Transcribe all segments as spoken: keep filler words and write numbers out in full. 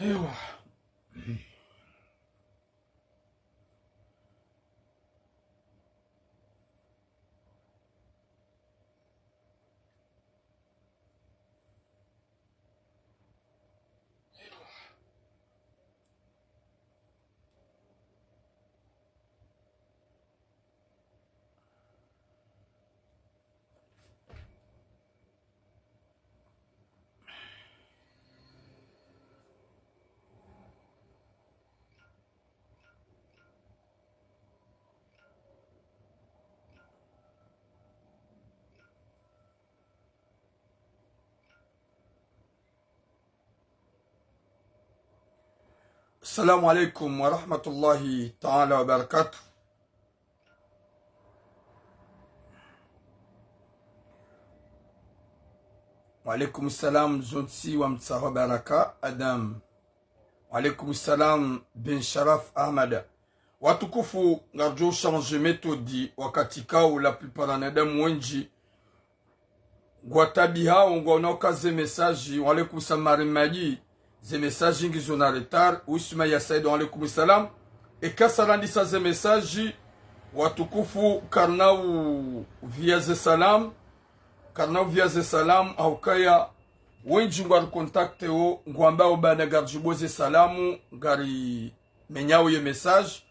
Ewa. السلام عليكم ورحمة الله تعالى وبركاته. وعليكم السلام زونتي ومتساهو بركة أدم. وعليكم السلام بن شرف أحمد. Watukufu, ngardjo changer méthode wakati kao la plupart wanadamu wendji ngwataabihao, ngwaonao ka ze message, wa alaikum salam Marimadi, ze message ngizo na retard, Wisma ya Said, wa alaikum salam. Eka sa randisa ze message, watukufu, karina u via ze salam, karina u via ze salam, haukaya wendji ngwari contacté wo, ngwambao bana ngaridjibu ze salamu, ngarimenyao ye message.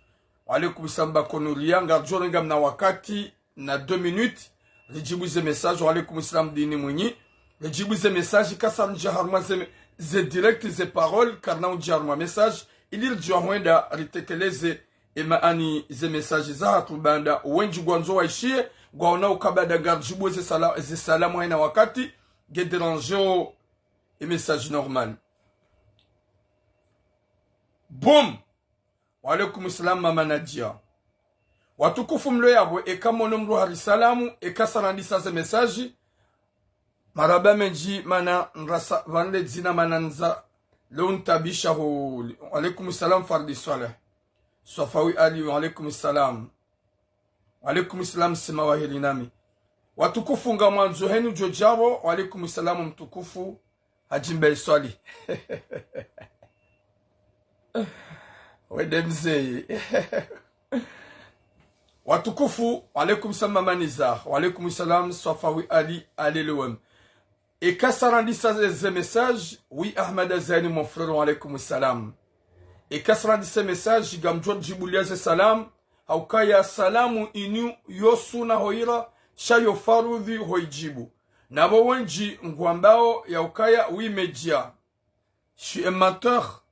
Wa alaikum salam Bakonuria, ngardjo renga mna wakati na deux minutes, ridjibu ze message. Wa alaikum salam Dini Mwinyi. Ridjibu ze message, kasa ndja harumwa ze, ze direct, ze parole, karina undja harumwa message, ili ridjua hwenda ritekeleze ema ani ze message zahatru banda wendji ngwandzo waishiye, ngwaonao ka banda ngaridjibu ze sala-, ze salamu haina wakati, nge déranger o e message normal. Boum. Wa alaikum salam Mama Nadia. Watukufu mlo yapvo, eka mono mdru hari salamu, eka sa randisa ze message, marahaba mendji mana ndrasa pvanu le dzina mana ndza leo ntaabisha ho. Wa alaikum salam Fardi Saleh. Swafawi Ali, wa alaikum salam. Wa alaikum salam Sima Waheri nami. Watukufu ngamwandzo henu djo djapvo, wa alaikum salam mtukufu Hadji Mbaye Swali. Wende mzee. Watukufu, wa alaikum salam Mama Niza, wa alaikum salam Swafawi Ali, alelewem. Eka sa randisa ze, ze message, oui Ahmad Azani mon frère, wa alaikum salam. Eka sa randisa message, ngamdjo djibulia ze salam, haukaya salamu inu yo suna hoira, sha yo farudhi hoidjibu. Na pvo wendji ngwambao ya ukaya oui média. Je suis un menteur.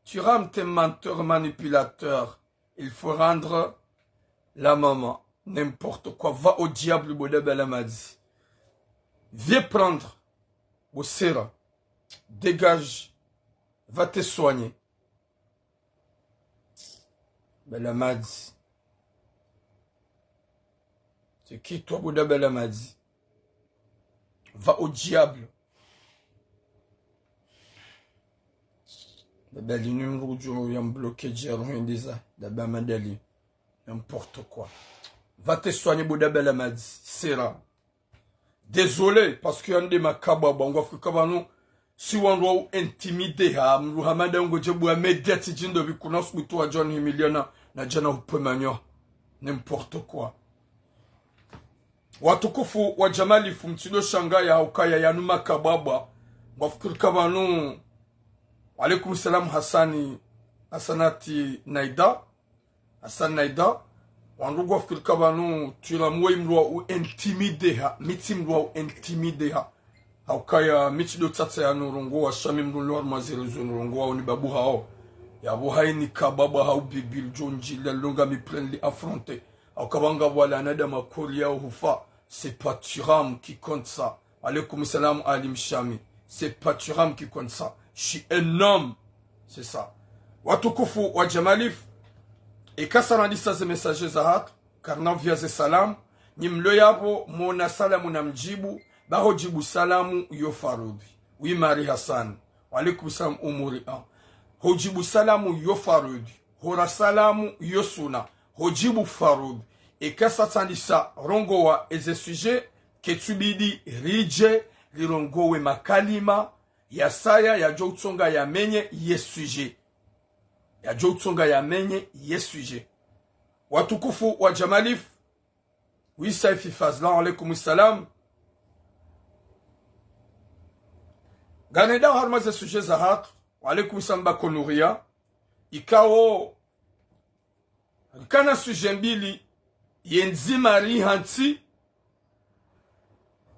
Tu rames tes menteurs manipulateurs. Il faut rendre la maman. N'importe quoi. Va au diable, Boda Belamadzi. Viens prendre. Bosera. Dégage. Va te soigner. Belamadzi. C'est qui toi, Boda Belamadzi? Va au diable. Dabali ni mdru djo ya mbloqué djero hindisa. Daba madali. N'importe quoi. Va te soigner, Boda Belamadzi. Sera. Désolé, parce que yande makabwa bwa ngwafikiri ka pvanu, si wandru wa u intimider ha, mdru hama nda ngodje bwa média tsi djindo pvi kuna usubutu wa John Humiliana, na djana upwe manyo. N'importe quoi. Watukufu wa Jamalifu, mtsindo shangaya haukaya yanu makabwa bwa, ngwafikiri ka pvanu. Wa alaikum salam Hassani, Hassanati Naida. Hassan Naida, wandru ngwafikiri ka pvanu, tsi la mwe mdru wa u intimider ha, mi tsi mdru wa u intimider ha. Haukaya mi tsi ndo tsatsa yanu rongowa, sha mi mdru nlo harumwa ze réseaux nurongowa uni babu hao. Yapvo haini kababa hau bibil djondji la longa mi plein li affronter. Hauka pvanga pvwala na dama kori ya uhufa. C'est pas Thuram qui compte ça. Wa alaikum salam Ali Mshami. C'est pas Thuram qui compte ça. Je suis un homme. C'est ça. Watukufu wa Jamalifu, eka sa randisa ze message zahatru, karina uvia ze salamu, nyi mlo yapvo, mona salamu na mdjibu, ba hodjibu salamu yo farudhi. Oui, Marie Hassan. Wa alaikum salam Umuri an. Hodjibu salamu yo farudhi. Hora salamu yo suna. Hodjibu farudhi. Eka sa tsandisa rongowa eze sujet, ketsubidi ridje rirongowe makalima yasaya yadjo utsonga yamenye ye sujet. Yadjo utsonga yamenye ye sujet. Watukufu wa Jamalif, wisa ifi Fazla, wa alaikum salam. Nganedao harumwa ze sujet zahatru, wa alaikum salam ba Konuria. Ikao, rikana sujet mbili, ye ndzima rihantsi,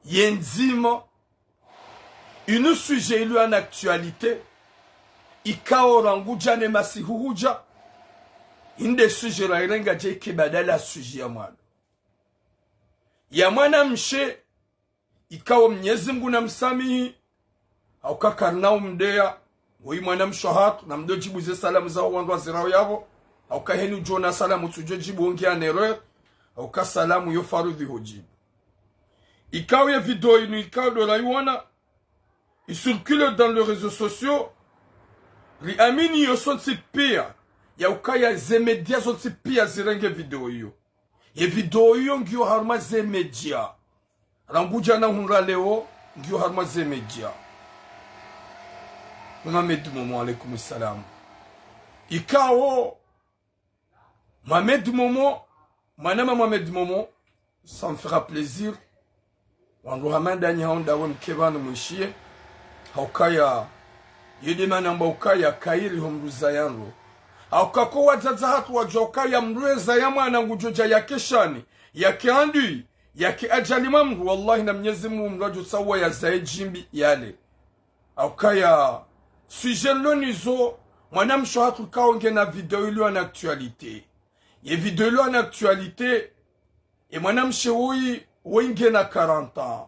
ye ndzima, inu sujet ilu en actualité, ikao rangu djana masihu hudja, inde sujet rairenga dje ike badala sujet ya mwando. Ya mwanamshe, ikao Mnyezi Mngu namsamihi, hauka karina umdeya, woyi mwanamshe hatru, namdo djibu ze salamu zaho wandru wazirao yapvo, hauka heni udjona salamu tsudjo djibu ongi en erreur, hauka salamu yo faradhwi ho djibu. Ikao ye video inu ikao ndo raiwona, i circule dans les réseaux sociaux, riamini yo sontsi pia, yaukaya ze média zontsi pia zirenge video iyo. Ye video iyo ngiyo harumwa ze média. Rangu djana hundra leo, ngiyo harumwa ze média. Mohamed Momo, alaikum salam. Ikao, Mohamed Momo, mwanama Mohamed Momo, ça me fera plaisir. Wandru hama ndanyi hao ndawe mke pvanu mwishiye. Haukaya, yede mana mba ukaya kayiri ho mdru zaya ndro. Hauka ko wadzadze hatru wadjua ukaya mdru ezaya mwana ngudjo dja yake shani, yake andui, yake adjali mwa mdru, wallahi na Mnyezi Mngu mdru adjo tsawa yazaye djimbi yale. Haukaya, sujet nilo nizo, mwanamshe hatru ikao ngena video ilo en actualité. Ye video ilo en actualité, e mwanamshe woyi, woyi ngena quarante ans.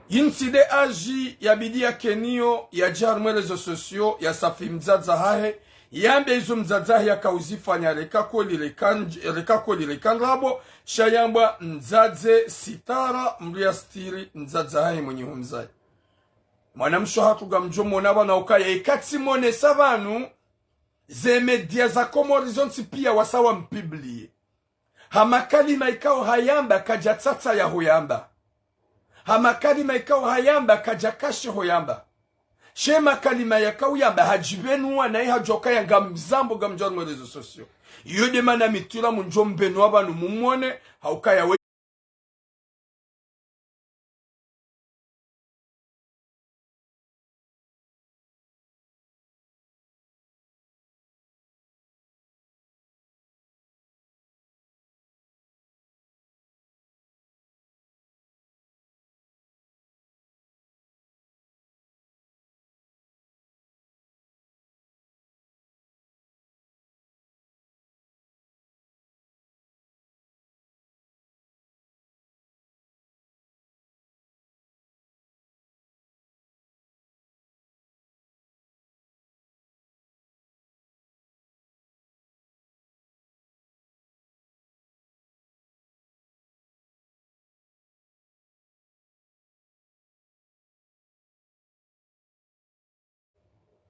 Yintsi nde âge yabidi yakeniyo, yadje harumwa réseaux sociaux, yasafi mdzadze hahe, yambe izo mdzadze hahe yakauzifanya reka kweli reka ndj-, reka kweli reka ndrabo, sha yamba mdzadze sitara, mdru yastiri mdzadze hahe mwenye humzayi. Mwanamshe hatru ngamdjo mona pvanu ukaya ikatsi monesa pvanu, ze média za Komori zontsi pia wasa wampublie. Ha makalima ikao hayamba kadja tsatsa ya huyamba. Ha makalima ikao hayamba kadja kashe huyamba. She makalima yakao yamba hadjipvenuwa na ihadjua ukaya ngamzambo ngamdjo harumwa réseaux sociaux. Iyo nde mana mi tula mundjo mpvenuwa pvanu mumone, haukaya we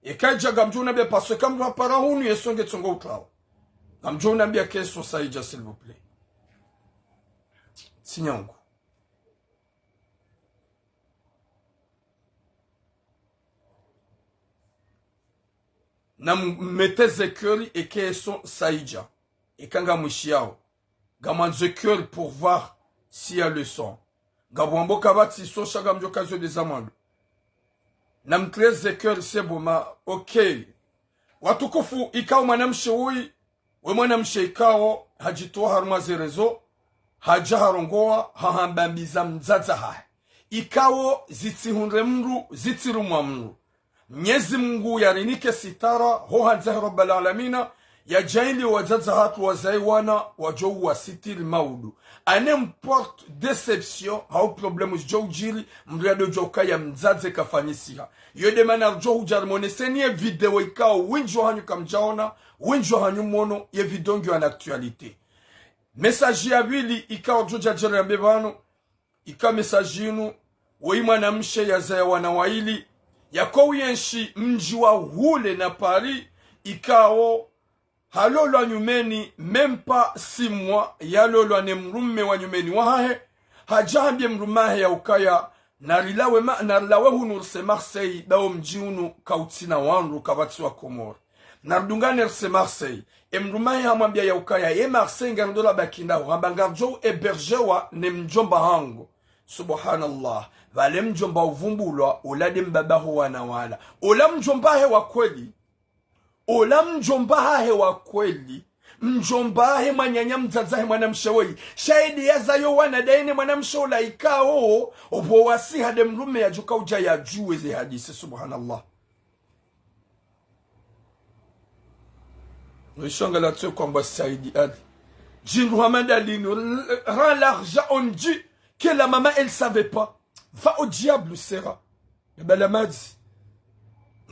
Eka idja ngamdjo unambia parce que kamdru hapara hunu ye son nge tsongo utrawa. Ngamdjo unambia ke son Saïdja, s'il vous plaît. Tsi nyangu. Na m-, mete ze cœur eke son Saïdja. Eka ngamwishiyao. Ngamwandzo cœur pour voir s'il y a le son. Ngapvo wambo kapvatsi son sha ngamdjo kazo nde za mwando. Na mtreze cœur c'est bon ma, ok. Watukufu, ikao mwanamshe woyi, we mwanamshe ikao hadjitowa harumwa ze réseaux, hadja harongowa, hahamba mbi za mdzadze hahe. Ikao zitsihundre mdru, zitsirumwa mdru. Mnyezi Mngu yarinike sitara, ho handza he Rabbal Alamina, yadjaanli wadzadze hatru wazayi wana, wadjo uwasitiri maudu. À n'importe déception, hau problème zidjo udjiri, mdru yadodjo ukaya mdzadze kafanyisiha. Iyo nde mana ridjo hudja rimoneseni ye video ikao wendji wahanyu kamdjaona, wendji wahanyu mono, ye video ngiyo en actualité. Message ya pvili ikao ridjo dja djere yambe pvanu, ika message inu, woyi mwanamshe yazaya wana wayili, yako uyenshi mdji wa Hull na Paris, ikao halolwa nyumeni, même pas six mois, yalolwa ne mdrume wa nyumeni wahahe, hadja hambie mdrume wahe ya ukaya, Narilawe ma-, narilawe hunu rise Marseille, ba wo mdji unu kautsina wandru, kapvatsi wa Komori. Naridungane rise Marseille. E mdrume wahe hamwambia ya ukaya, ye Marseille ngaridjo la baki ndaho, hamba ngaridjo hébergewa ne mdjomba hangu. Subhanallah. Pvale mdjomba uvumbulwa, ola nde mbaba ho wana wala. Ola mdjomba wahe wa kweli. Ola mdjomba wahe wa kweli. Mdjomba wahe mwananya mdzadze wahe mwanamshe woyi. Sha ye nde yazaya wo wana ndaye ne mwanamshe ola ikao, opvo wasiha nde mdrume yadjoka udja yadjuwe ze hadisi, subhanallah. Weshanga la tse kwamba Saidi Ali. Djindru hama ndalinu, l-, rend l'argent, on dit que la maman, elle savait pas. Va au diable, Sera. Daba la madzi.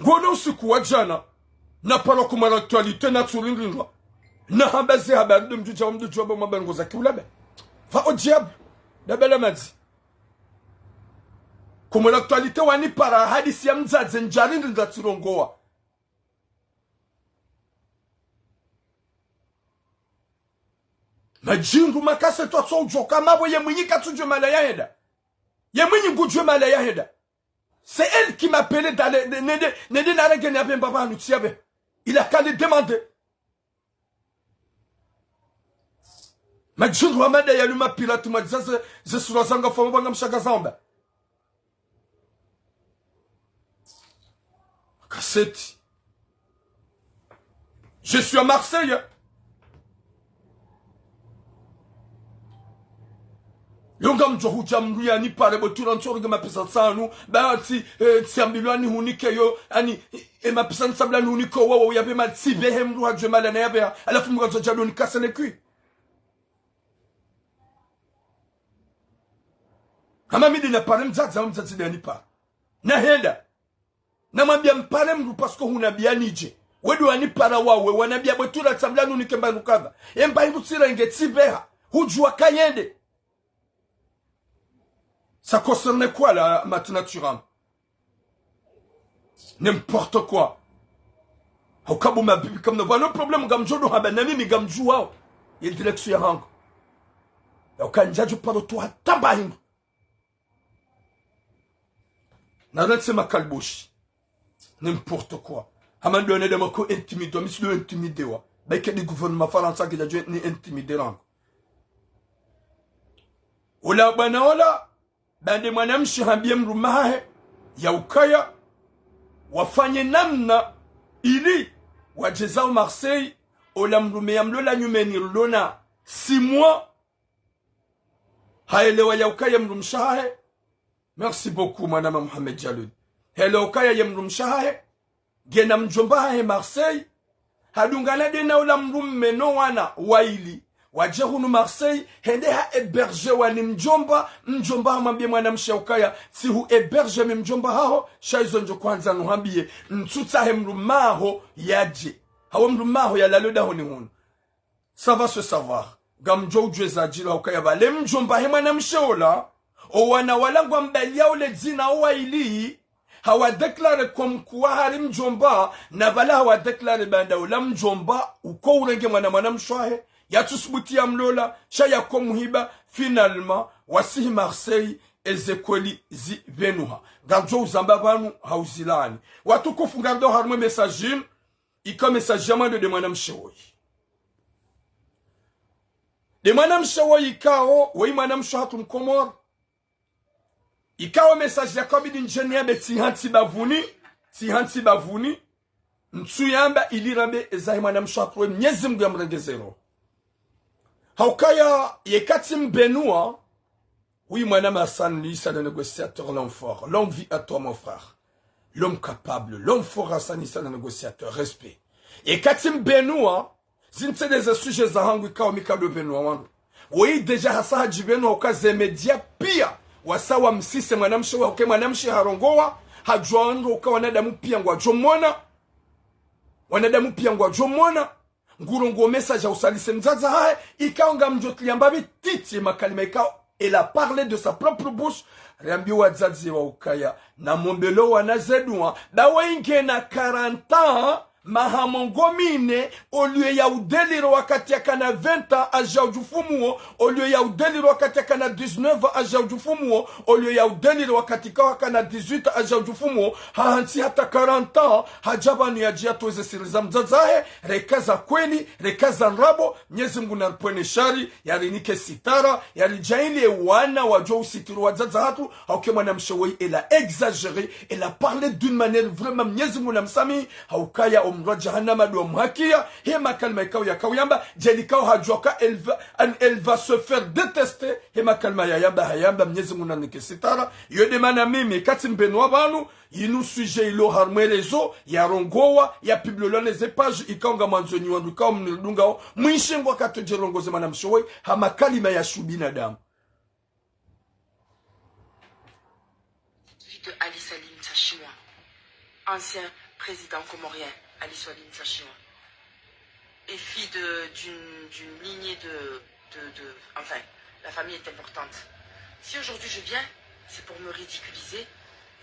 Ngona usiku wa djana. Napara Kumwe l'Actualité natsurindrindra. Nahamba ze habari nde mdjudja wa mdjudja wa ba mabari ngoza kiulabe. Va au diable. Daba la madzi. Kumwe l'Actualité wanipara hadisi ya mdzadze ndjarindrindra tsirongowa. Madjindru makase twatso udjoka mapvo ye mwinyi katsudjuwa mahala yahenda. Ye mwinyi ngudjuwa mahala yahenda. C'est elle qui m'appelait dans les, ne, ne, ne, ne, narenge ni apve mbaba hanu tsi yapve. Il a qu'à le demander. Madjindru hama nda yalu mapirate mwa dza ze, ze sura zanga fama pvanga mshaka zamba. Kaseti. Je suis à Marseille. Yo ngamdjo hudja mdru yanipare bwe tura ntsoronge mapesa tsanu, ba tsi, eh, tsiambilwa nihunike yo, ani, eh, mapesa ntsambila nihunike wo, wo yapve ma tsi pvehe mdru hadjuwe mahala nayapveha, halafu mdru katsodja ndo nikase ne kwi. Hama mi nde napare mdzadze, hama mdzadze nde yanipara. Nahenda. Namwambia mpare mdru parce que hunambia nidje. We nde wanipara wawe, wanambia bwe tura tsambila nihunike mba nukadha. Emba hindru tsirenge tsi pveha. Hudjuwa kayende. Ça concerne quoi la, ma tnature? N'importe quoi. Hauka bo mabibi kamna, voilà le problème, ngamdjo ndo hamba na mimi ngamdjuwao. Ye direction ya hangu. Yauka ndjadjo paro tu hata mba hindru. Narantse makaliboshi. N'importe quoi. Hama ndo wanadamu ko intimidewa, mi tsi ndo intimidewa. Ba ike nde gouvernement Farantsa kidjadjo ni intimider rangu. Ola bwana ola, ba nde mwanamshe hambie mdrume wahahe, ya ukaya, wafanye namna ili, wadje zao Marseille, ola mdrume yamlola nyumeni lona, six mois, haelewa ya ukaya mdrumshe wahahe. Merci beaucoup, mwanama Mohamed Jaloud. Haelewa ukaya ye mdrumshe wahahe, ngena mdjomba wahahe Marseille, hadungana nde na ola mdrume no wana waili, wadje hunu Marseille, hende ha hébergewa ni mdjomba, mdjomba hamwambie mwanamshe ukaya, tsihu héberge mi mdjomba haho, sha izo ndjo kwandza nuhambie, ntsutsahe mdrume waho yadje. Hawe mdrume waho yalale dahoni hunu. Ça va se savoir. Ngamdjo udjuwa zadjiri hauka ya pvale mdjomba wahe mwanamshe ola. O wana wala ngwambalia ule dzina o waili. Hawa déclarer comme quoi hari mdjomba, na pvala hawa déclarer ba nda ola mdjomba, uko urenge mwana mwanamshe wahe, yatsusubuti yamlola, sha yako muhiba, finalement, wasihi Marseille, eze kweli zipvenuha. Ngamdjo uzamba pvanu, hauzilaani. Watukufu ngardo harumwa message inu, ikao message ya mwando nde mwanamshe woyi. Nde mwanamshe woyi ikao, woyi mwanamshe hatru Mkomori. Ikao message yakabidi ndjeni yambe tsi hantsi bavuni, tsi hantsi bavuni, ntsu yamba ili rambe ezahe mwanamshe hatru we Mnyezi Mngu yamrengeze roho. Haukaya yeka tsi mbenua, Oui, mwanama Hassan Issa, le négociateur, l'homme fort. Longue vie à toi, mon frère. L'homme capable, l'homme fort, Hassan Issa, le négociateur. Respect. Yeka tsi mbenua, zinu nde ze sujet zahangu ikao mi kado mbenua wandru. Woyi déjà hasa hadjipvenua uka ze média pia. Wasa wamsise mwanamshe wa uke mwanamshe harongowa, hadjuwa wandru uka wanadamu pia ngwadjo mwona. Wanadamu pia ngwadjo mwona. Ngurongoa message ya usalise mdzadze hahe, ikao ngamdjo tsi yamba pvi titi makalima ikao, elle a parlé de sa propre bouche, riambiwa wadzadze wa ukaya, na mombelo wana ze dua, ba woyi ngena quarante ans, Maha mengo mine, au lieu ya udélire wakati yakana vingt ans, âge ya udjufumuo, au lieu ya udélire wakati yakana dix-neuf ans, âge ya udjufumuo, au lieu ya udélire wakati ikao hakana dix-huit ans, âge ya udjufumuo, hahantsi hata quarante ans, hadja pvanu yadje yatowe ze siri za mdzadze wahe, reka za kweli, reka za ndrabo, Mnyezi Mngu naripvwene shari, yarinike sitara, yaridjaanlie wana wadjo usitiri wadzadze wahatru, hauka mwanamshe woyi, elle a exagéré, elle a parlé d'une manière vraiment, Mnyezi Mngu namsamihi, haukaya omndru wa jahannama ndo mhakia, he makalima ikao yakao yamba, djeli ikao hadjuwa ka elle va, an, elle va se faire détester, he makalima yayamba, hayamba, Mnyezi Mngu narinike sitara, iyo nde mana mimi, katsi mbeni wa pvanu, yinu sujet ilo harumwa réseau, yarongowa, yapubliwa ne ze page, ikao ngamwandzo nyi wandru ikao mnilidungao, mwishe ngwakatodje rongoze mwanamshe woyi, ha makalima ya shubinadamu. Fille de Ali Salim Sachiwa, ancien président comorien Ali Salim Sachiwa, et fille de, d'une, d'une lignée de, de, de, enfin, la famille est importante. Si aujourd'hui je viens, c'est pour me ridiculiser.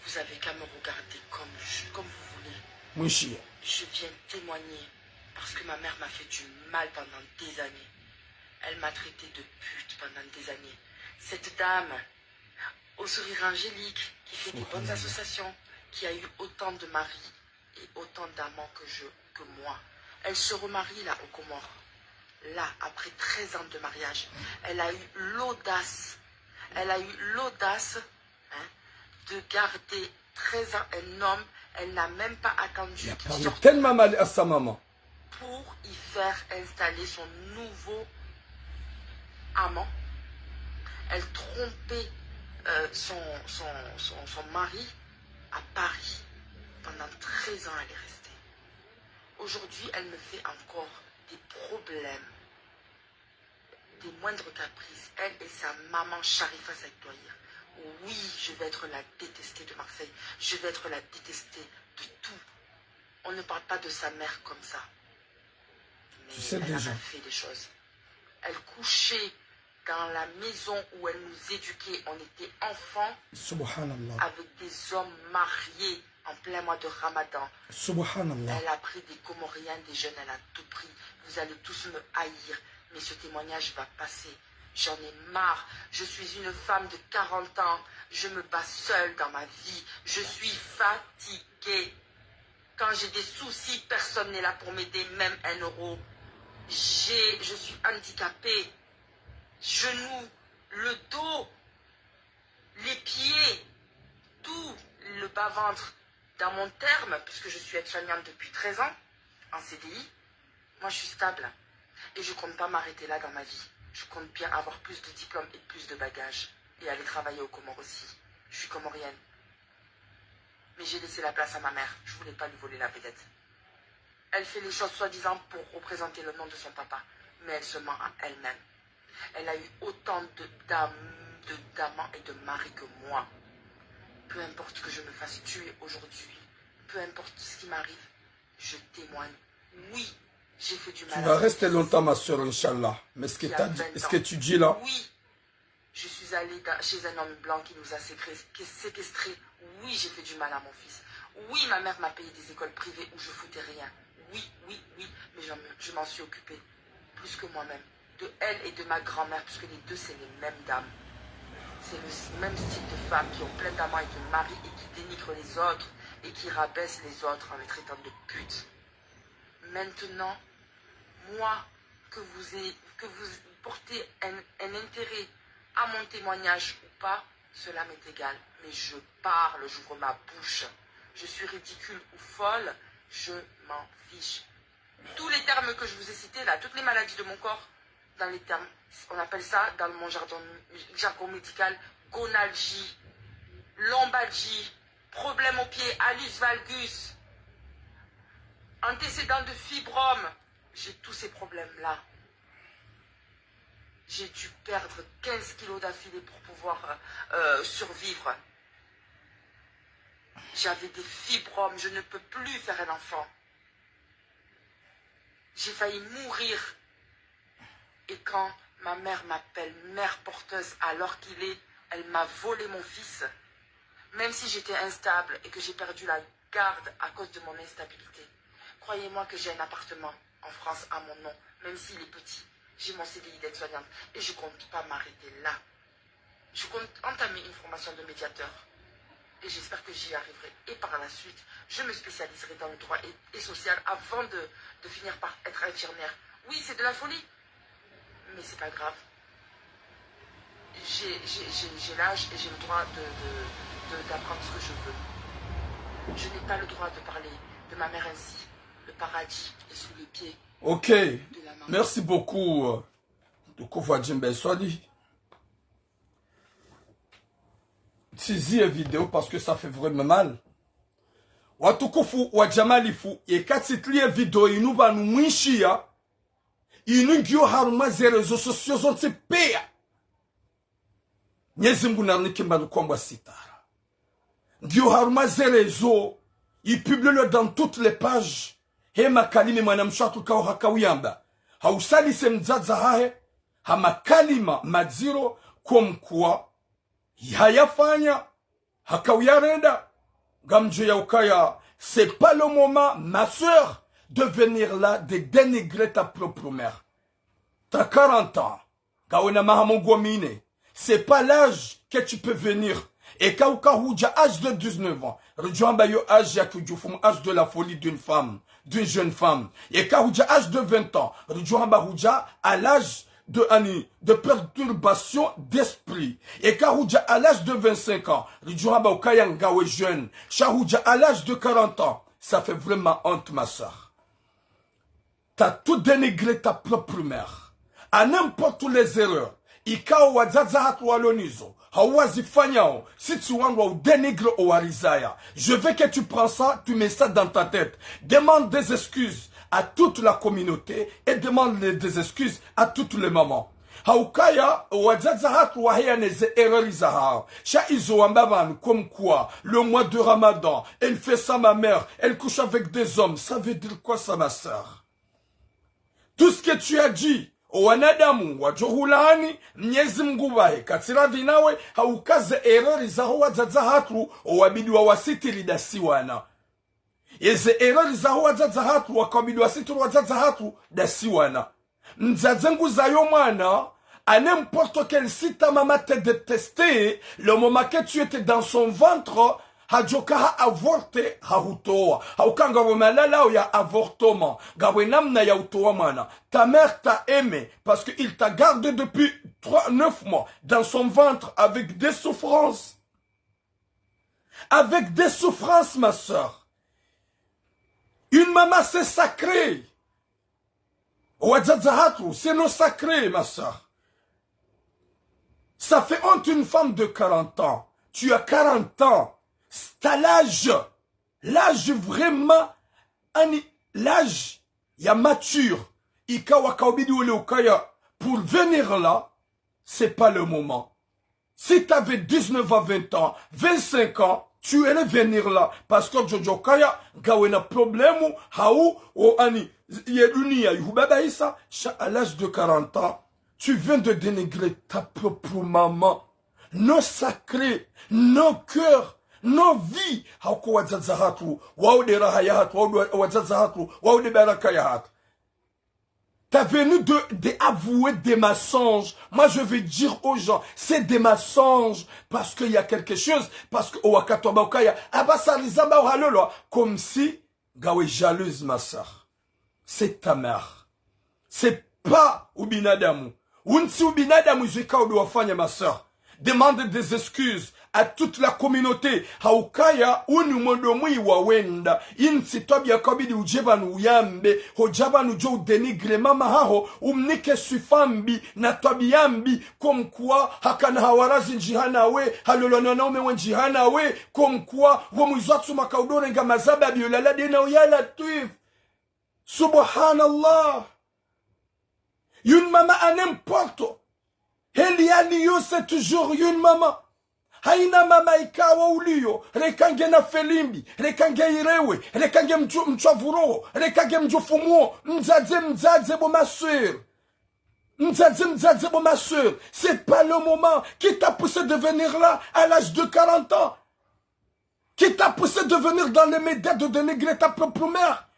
Vous avez qu'à me regarder comme, je- comme vous voulez. Mwishiya. Je viens témoigner parce que ma mère m'a fait du mal pendant des années. Elle m'a traité de pute pendant des années. Cette dame, au sourire angélique, qui fait des bonnes associations, qui a eu autant de maris et autant d'amants que je, que moi. Elle se remarie là, aux Comores. Là, après treize ans de mariage, elle a eu l'audace, elle a eu l'audace, hein, de garder treize ans un homme, elle n'a même pas attendu qu'il sorte de la maison. Tellement mal à sa maman. Pour y faire installer son nouveau amant. Elle trompait, euh, son, son, son, son mari à Paris. Pendant treize ans, elle est restée. Aujourd'hui, elle me fait encore des problèmes, des moindres caprices. Elle et sa maman Sharifa Saïd Touahir. Oui, je vais être la détestée de Marseille. Je vais être la détestée de tout. On ne parle pas de sa mère comme ça. Mais elle a fait des choses. Elle couchait dans la maison où elle nous éduquait. On était enfants avec des hommes mariés en plein mois de Ramadan. Subhanallah. Elle a pris des Comoriens, des jeunes, elle a tout pris. Vous allez tous me haïr, mais ce témoignage va passer. J'en ai marre. Je suis une femme de quarante ans. Je me bats seule dans ma vie. Je suis fatiguée. Quand j'ai des soucis, personne n'est là pour m'aider, même un euro. J'ai, je suis handicapée. Genoux, le dos, les pieds, tout, le bas-ventre. Dans mon terme, puisque je suis aide-soignante depuis treize ans, en C D I, moi je suis stable. Et je compte pas m'arrêter là dans ma vie. Je compte bien avoir plus de diplômes et plus de bagages. Et aller travailler aux Comores aussi. Je suis comorienne. Mais j'ai laissé la place à ma mère. Je voulais pas lui voler la vedette. Elle fait les choses soi-disant pour représenter le nom de son papa. Mais elle se ment à elle-même. Elle a eu autant de d'am-, de d'amants et de maris que moi. Peu importe que je me fasse tuer aujourd'hui, peu importe ce qui m'arrive, je témoigne. Oui, j'ai fait du mal à mon fils. Tu vas rester longtemps, ma sœur, Inch'Allah. Mais ce que t'as dit, ce que tu dis là, oui, je suis allée dans- chez un homme blanc qui nous a sécré- qui séquestrés. Oui, j'ai fait du mal à mon fils. Oui, ma mère m'a payé des écoles privées où je foutais rien. Oui, oui, oui, mais j'en- je m'en suis occupée. Plus que moi-même. De elle et de ma grand-mère, puisque les deux, c'est les mêmes dames. C'est le s- même style de femmes qui ont plein d'amants et de maris et qui dénigrent les autres et qui rabaissent les autres en les traitant de putes. Maintenant, moi, que vous ayez- que vous portez un, un intérêt à mon témoignage ou pas, cela m'est égal. Mais je parle, j'ouvre ma bouche. Je suis ridicule ou folle, je m'en fiche. Tous les termes que je vous ai cités là, toutes les maladies de mon corps, dans les termes, on appelle ça dans mon jargon, jargon médical, gonalgie, lombalgie, problème au pied, hallux valgus, antécédent de fibrome. J'ai tous ces problèmes-là. J'ai dû perdre quinze kilos d'affilée pour pouvoir, euh, survivre. J'avais des fibromes, je ne peux plus faire un enfant. J'ai failli mourir. Et quand ma mère m'appelle mère porteuse alors qu'il est, elle m'a volé mon fils. Même si j'étais instable et que j'ai perdu la garde à cause de mon instabilité. Croyez-moi que j'ai un appartement en France à mon nom, même s'il est petit. J'ai mon C D I d'aide-soignante et je compte pas m'arrêter là. Je compte entamer une formation de médiateur et j'espère que j'y arriverai. Et par la suite, je me spécialiserai dans le droit et, et social avant de, de finir par être infirmière. Oui, c'est de la folie, mais c'est pas grave. J'ai, j'ai, j'ai, j'ai l'âge et j'ai le droit de, de, de, d'apprendre ce que je veux. Je n'ai pas le droit de parler de ma mère ainsi. Le paradis est sous le pied. Ok. De la maman. Merci beaucoup, euh, de Kofa Djembe Swadi. Tizi ye vidéo parce que ça fait vraiment mal. Watukufu wa djamalifu, yeka tsitli ye vidéo inu pvanu mwishiya, inu ngiyo harumwa ze réseaux sociaux zontsi piya. Mnyezi Mngu narinike mbali kwambwa sitara. Ngiyo harumwa ze réseaux, i publie dans toutes les pages. He makalima mwanamshe hatru kao hakauyamba. Hausalise mdzadze hahe, ha makalima madziro, comme quoi, hayafanya, hakauyarenda, ngamdjo ya ukaya, c'est pas le moment, ma sœur, de venir là, de dénigrer ta propre mère. T'as quarante ans, ngawe na maha mengo mine. C'est pas l'âge que tu peux venir. Eka uka hudja âge de dix-neuf ans, ridjo hamba yo âge ya kidjufu, âge de la folie d'une femme, d'une jeune femme. Eka hudja âge de vingt ans, ridjo hamba hudja à l'âge de, ani, de perturbation d'esprit. Eka hudja à l'âge de vingt-cinq ans, ridjo hamba ukaya ngawe jeune. Sha hudja à l'âge de quarante ans, ça fait vraiment honte, ma sœur. T'as tout dénigré ta propre mère. À n'importe les erreurs ikao wadzadze hatru walo nizo, hau wazifanyao, si tsi wandru wa udénigrer owarizaya. Je veux que tu prends ça, tu mets ça dans ta tête. Demande des excuses à toute la communauté et demande les, des excuses à toutes les mamans. Haukaya, wadzadze hatru waheya ne ze erreurs zahao. Sha izo wamba pvanu, comme quoi, le mois de Ramadan, elle fait ça, ma mère, elle couche avec des hommes. Ça veut dire quoi ça, ma sœur ? Tout ce que tu as dit, owanadamu wadjo hulaani, Mnyezi Mngu pvahe katsiradhi nawe, hauka ze erreurs zaho wadzadze hatru, owabidi wawasitiri ndasi wana. Eze erreurs zaho wadzadze hatru, wakabidi wasitiri wadzadze hatru ndasi wana. Mdzadze nguzayo mwana, à n'importe quel, si ta maman te détestait, le moment que tu étais dans son ventre, hadjoka ha avorter, hahutowa. Hauka ngapvo malalao ya avortement, ngapvo namna ya utowa mwana. Ta mère t'a aimé parce que il t'a gardé depuis trois, neuf mois dans son ventre avec des souffrances. Avec des souffrances, ma sœur. Une maman, c'est sacré. Wadzadze hatru, c'est nos sacrés, ma sœur. Ça fait honte, une femme de quarante ans. Tu as quarante ans. C'est à l'âge, l'âge vraiment, ani, l'âge ya mature. Ikao wakaubidi wole ukaya, pour venir là, c'est pas le moment. Si t'avais dix-neuf à vingt ans, vingt-cinq ans, tu allais venir là. Parce que djodjo kaya, ngawe na problème, hau, o ani, ye dunia, yuhubabaisa, sha à l'âge de quarante ans, tu viens de dénigrer ta propre maman. Nos sacrés, nos cœurs, nos vies. Hauka wadzadze hatru, wao nde raha ya hatru, wao nde wadzadze hatru, wao nde baraka ya hatru. T'as venu de, de avouer des mensonges. Moi, je vais dire aux gens, c'est des mensonges. Parce qu'il y a quelque chose. Parce que owakati wamba ukaya, apvasa rizamba uhalolwa. Comme si, ngawe jalouse, ma sœur. C'est ta mère. C'est pas ubinadamu. Wu tsi ubinadamu izo ikao ndo wafanya, ma sœur. Demande des excuses à toute la communauté. Haukaya, unu mwendo mwi wawenda. Intsi twabiya kabidi udje pvanu uyambe. Hodja pvanu djo udénigrer mama haho. Umnike swifa mbi na twabiya mbi. Comme quoi, hakana hawarazi ndji hanawe. Halolwa na wanaume wendji hanawe. Comme quoi, wo mwizo atsuma kaudorenga mazababi yolala ndena uya Latwif. Subhanallah. Une maman à n'importe. Heli yaliyo, c'est toujours une maman. Haina mama ikao uliyo, reka nge na felimbi, reka nge irewe, reka nge mdju-, mdjwavuroho, reka nge mdjufumuo, mdzadze, mdzadze bo ma sœur. Mdzadze, mdzadze bo ma sœur. C'est pas le moment. Qui t'a poussé de venir là à l'âge de quarante ans ? Qui t'a poussé de venir dans les médias de dénigrer ta propre mère ?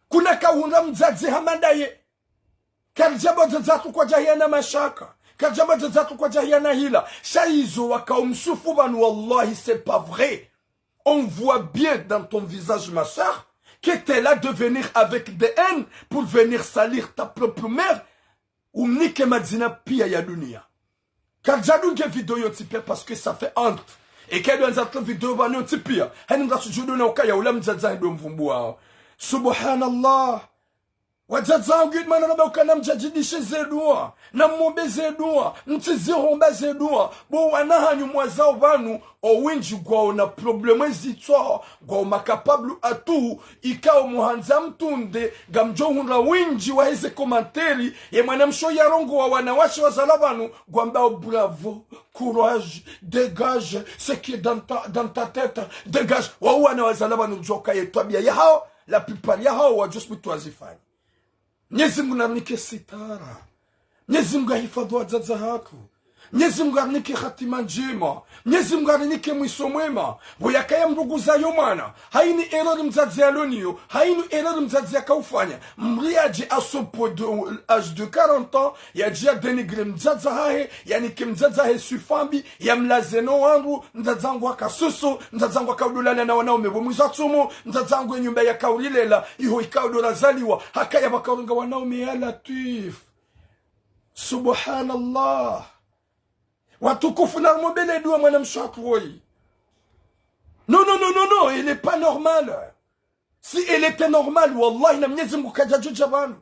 Kuna kahundra mdzadze hama ndaye. Karidjamba wadzadze hatru kwadjahiya na mashaka. Karidjamba wadzadze hatru kwadjahiya na hila. Sha izo wakaumsufu pvanu, wallahi, c'est pas vrai. On voit bien dans ton visage, ma sœur, que t'es là de venir avec des haines pour venir salir ta propre mère. Umnike madzina piya ya duniya. Karidjadunge video yontsi piya parce que ça fait honte. Eka ndo andza tu video pvanu yontsi piya, hani mdru atsudjuduna ukaya ula mdzadze hahe ndo mvumbuwawo. Subhanallah. Wadzadze wangu, mana namba ukana mdjadjidishe ze duwa, na mwombe ze duwa, mtsizihomba ze duwa, bo wana hanyu mwazao pvanu, owindji ngwaona problème ezitswa, ngwao ma capable à tout, ikao muhandza mtunde, ngamdjo hundra windji waheze commentaire, ye mwanamshe yarongowa wanawashe wazalwa pvanu, ngwambao bravo, courage, dégage, ce qui est dans ta, dans ta tête, dégage. Wao wana wazalwa pvanu djoka ye twabiya yahao, la plupart yahao wadjosipitwa zifanya. Mnyezi Mungu narinike sitara. Mnyezi Mungu ahifadhwi wadzadze hatru. Mnyezi Mungu arinike hatima ndjema. Mnyezi Mungu arinike mwiso mwema. Bo yakaya mdru nguzayo mwana, hayini erreur mdzadze yaloniyo, hayini erreur mdzadze yakaufanya, mdru yadje à ce point de, l'âge de quarante ans, yadje ya dénigrer mdzadze hahe, yanike mdzadze hahe swifa mbi, yamlaze no wandru, mdzadze wangu haka soso, mdzadze wangu haka udolala na wanaume bo mwiza tsumu, mdzadze wangu ye nyumba yaka urilela, iho ikao ndo razaliwa, hakaya pvaka urenga wanaume, ya Latwif. Subhanallah. Watukufu, narimwombele duwa mwanamshe hatru woyi. Non, non, non, non, non, elle est pas normale. Si elle était normale, wallahi, na Mnyezi Mungu kadjadjodja pvanu.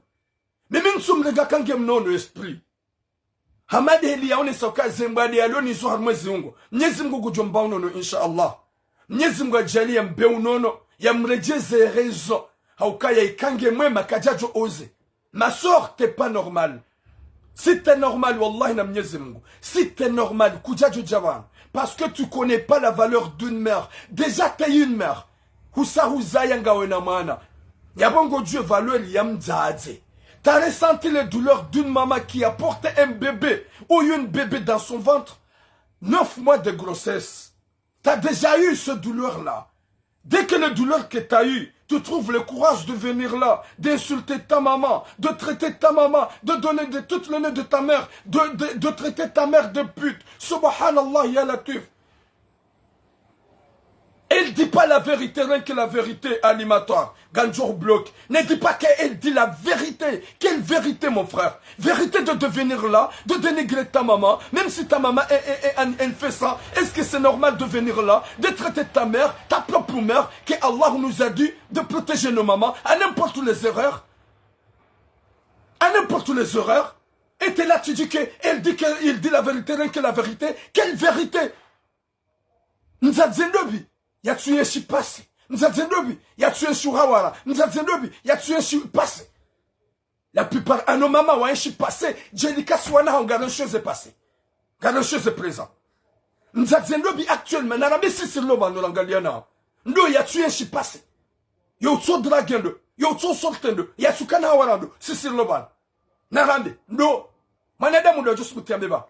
Mimi ntsumrenga kange mnono esprit. Hama nde heli yaonesa uka ze mbwade yalonizo harumwa ezi ungo, Mnyezi Mungu ngudjo mba unono, insha Allah. Mnyezi Mungu yadjaaliye yambe unono, yamredjeze raison, haukaya ikange mwema kadjadjo oser. Ma sœur, t'es pas normale. Si t'es normale, wallahi na Mnyezi Mungu, si t'es normale, kudjadjodja pvanu. Parce que tu connais pas la valeur d'une mère. Déjà, t'es une mère. Husa huzaya ngawe na mwana. Yapvo ngodjuwe valeur ya mdzadze. T'as ressenti les douleurs d'une maman qui a porté un bébé ou une bébé dans son ventre, neuf mois de grossesse. T'as déjà eu ce douleur-là. Dès que le douleur que t'as eu, tu trouves le courage de venir là, d'insulter ta maman, de traiter ta maman, de donner de toutes les noms de ta mère, de, de, de traiter ta mère de pute. Subhanallah, ya Latwif. Elle dit pas la vérité, rien que la vérité, Alimatoire. Ganjour bloc. Ne dis pas qu'elle dit la vérité. Quelle vérité, mon frère ? Vérité de, de venir là, de dénigrer ta maman, même si ta maman, elle, elle, elle, elle fait ça, est-ce que c'est normal de venir là, de traiter ta mère, ta propre mère, que Allah nous a dit de protéger nos mamans à n'importe les erreurs ? À n'importe les erreurs. Et t'es là, tu dis que elle dit que, il dit la vérité, rien que la vérité. Quelle vérité ? Mdzadze ndopvi yatsuyenshi passé. Mdzadze ndopvi yatsuyenshi uhawara. Mdzadze ndopvi yatsuyenshi passé. La plupart ya no mama wayenshi passé. Djeli kasi wana hao ngarensheze passé, ngarensheze présent. Mdzadze ndopvi actuellement, narambe sisi rilo pvanu rangaliyana, ndo yatsuyenshi passé. Yo utso draguer ndo, yo utso sortir ndo, yatsukana hawara ndo, sisi rilo pvanu. Narambe, ndo. Mwanadamu ndo adjo subuti yambe ba.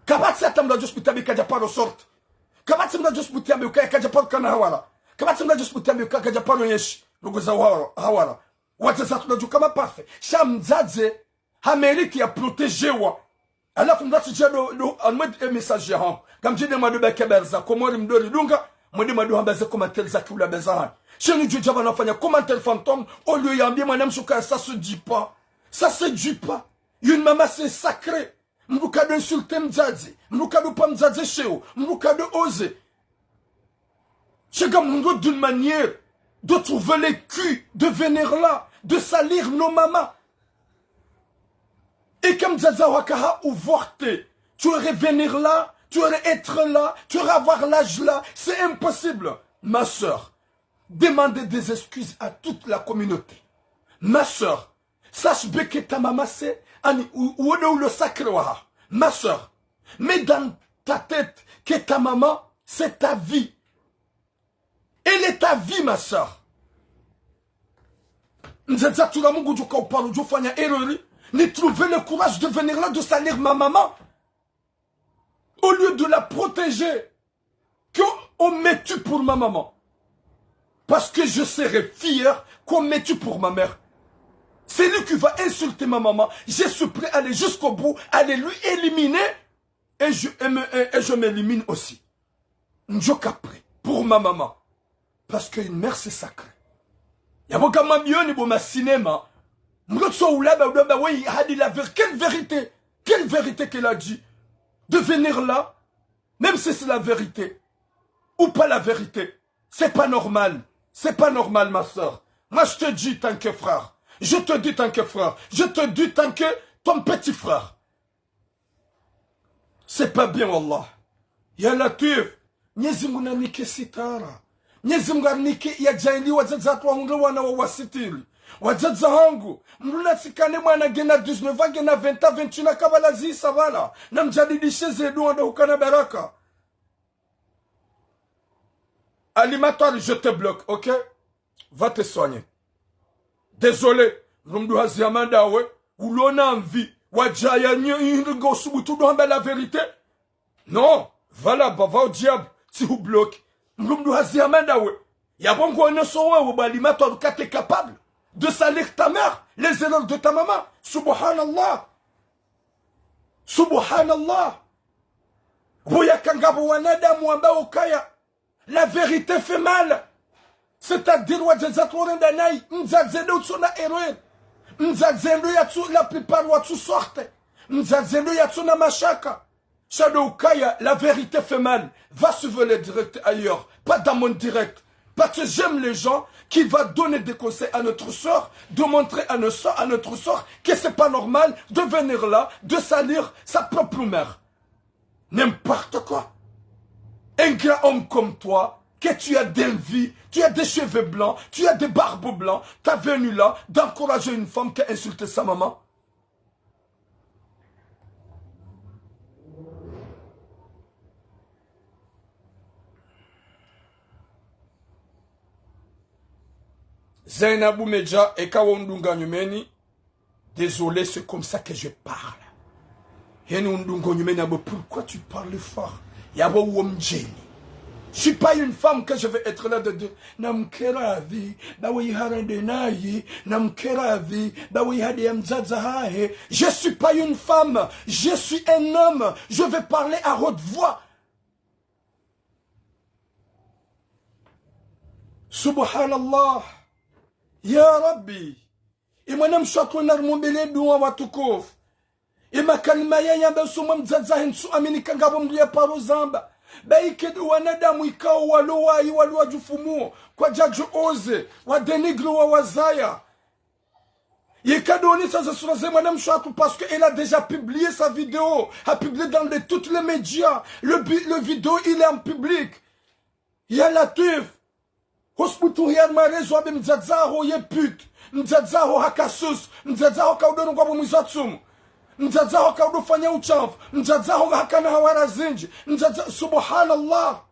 Kapvatsi hata mndru adjo subuti yambe kadja paro sortir. Kapvatsi mndru adjo subuti yambe ukaya kadja paro kana hawara. Kapvatsi mndru adjo subuti yambe ukaya kadja paro yenshi ndrongoo za hawara, hawara. Wadzadze hatru ndo adjo kama parfait. Sha mdzadze ha mérite ya protégewa. Halafu mndru atsidje ndo, ndo, anmwed e message ya hangu. Kamdjine mwado baki habari za Komori mdo ridunga, mwende mwado hamba ze commentaire za kiula beza hanyu. Sha nyi djodja pvanu nafanya commentaire fantôme, au lieu yambie mwanamshe ukaya ça se dit pas. Ça se dit pas. Une maman, c'est sacré. Mndru kado insulter mdzadze, mndru kado pa mdzadze sheo, mndru kado oser. Chega mndru d'une manière de trouver le cul de venir là, de salir nos mamans. Et comme mdzadze waka ha uvorte, tu aurais venir là, tu aurais être là, tu aurais avoir l'âge là, c'est impossible. Ma sœur, demandez des excuses à toute la communauté. Ma sœur, sache bien que ta maman c'est, ani, ou, ou, ou le sacré waha. Ma sœur, mets dans ta tête que ta maman c'est ta vie. Elle est ta vie, ma sœur. Mdzadze hatru la Mungu djuka uparo djofanya erreur, ni trouver le courage de venir là, de salir ma maman. Au lieu de la protéger, que on me tue pour ma maman. Parce que je serai fier comme tu pour ma mère. Celui qui va insulter ma maman, je suis prêt à aller jusqu'au bout, aller lui éliminer et je, et me- et- et je m'élimine aussi. Ndjoka prêt pour ma maman. Parce qu'une mère, c'est sacré. Yabo kama bioni bo ma cinéma. Mlotso ulaba udoba, oui, a dit la vérité. Quelle vérité? Quelle vérité qu'elle a dit? De venir là, même si c'est la vérité ou pas la vérité, c'est pas normal. C'est pas normal, ma sœur. Moi, je te dis tant que frère. Je te dis tant que frère. Je te dis tant que ton petit frère. C'est pas bien, wallah. Ya Latwif, Mnyezi Mungu nanike sitara. Mnyezi Mungu anike ya djaili wadzadze watru wahundre wana wa wasitiri. Wadzadze hangu, mndru natsikane mwana ngena dix-neuf ans, ngena vingt ans, vingt et un ans, kabla zisa bala. Na mjadidishe ze dua ndo hukana baraka. Halima Twari, je te bloque, ok? Va te soigner. Désolé, mndru mduhazi hama ndawe, ulona mvi, wadjaya nyo, hindri ngo subutu ndo hamba la vérité. Non, va là-bas, va au diable, tsi hu bloque. Mndru mduhazi hama ndawe. Yabo ngo oneso wewe, bo Halima Twari, que t'es capable de salir ta mère, les erreurs de ta maman. Subhanallah. Subhanallah. Bo yaka ngapvo wanadamu wamba ukaya, la vérité fait mal. C'est-à-dire, wadzadze watru orenda nayi, mdzadze ndo utsona erreur. Mdzadze ndo yatsu, la plupart watsu sorte. Mdzadze ndo yatsona mashaka. Sha ndo ukaya, la vérité fait mal. Va suivre les directs ailleurs. Pas dans mon direct. Parce que j'aime les gens qui va donner des conseils à notre sœur, de montrer à nos sœurs, à notre sœur que c'est pas normal de venir là, de salir sa propre mère. N'importe quoi. Un grand homme comme toi, que tu as des vies, tu as des cheveux blancs, tu as des barbes blancs, t'as venu là d'encourager une femme qui a insulté sa maman. Zainabou Medja, eka wo undunga nyumeni, désolé, c'est comme ça que je parle. Heni undunga nyumeni, abo, pourquoi tu parles fort? Yabo uwo mdjeni. Je suis pas une femme que je vais être là de, de, namkeradhi, ba we iharende nayi, namkeradhi, ba we ihade ya mdzadze hahe. Je suis pas une femme, je suis un homme. Je vais parler à haute voix. Subhanallah. Ya Rabbi. Ye mwanamshe watru narimwombele dua watukufu. Ye makalima yayamba usoni mwa mdzadze hahe ntsu amini ka ngapvo mndru ya paro zamba. Ba ike ndo wanadamu ikao walo wayi walo wadjufumuo. Kwadjadjo oser, wa dénigrer wa wazaya. Yeka ndo onesa ze sura ze mwanamshe watru parce que elle a déjà publié sa vidéo. A publié dans les, toutes les médias. Le bi-, le vidéo, il est en public. Ya Latwif. Ho subutu hia marezo wambe mdzadze haho ye pute, mdzadze haho haka susu, mdzadze haho kaudo nungwa bo mwiza tsumu, mdzadze haho kaudo fanya ushamvu, mdzadze haho hakana hawara zindji, mdzadze, subhanallah.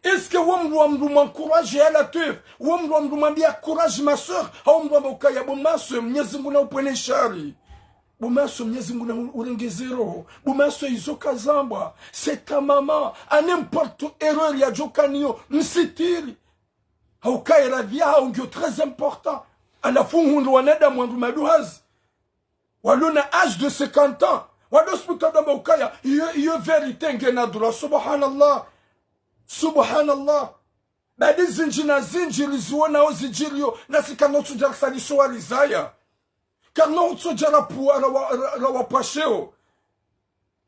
Est-ce que wo mndru wa mndru mwa encourager ya Latwif, wo mndru wa mndru mwambia courage ma sœur, hau mndru wamba ukaya bo ma sœur, Mnyezi Mungu na upvwene shari. Bo ma sœur, Mnyezi Mungu na u-, urengeze roho. Bo ma sœur, izo kazambwa. C'est ta maman. À n'importe erreur yadjoka nayo, msitiri. Hauka ye radhi yaho ngiyo très important. Halafu uhundru wanadamu wandru maduhazi. Walo na âge de cinquante ans. Wado subutu wamba ukaya, iyo, iyo vérité ngena droit. Subhanallah. Subhanallah. Badi zindji na zindji riziwonao zidjiriyo, nasi karina utsodja risaliso wa rizaya. Karina utsodja rapvuwa ra wa, ra, ra wapvwasheo.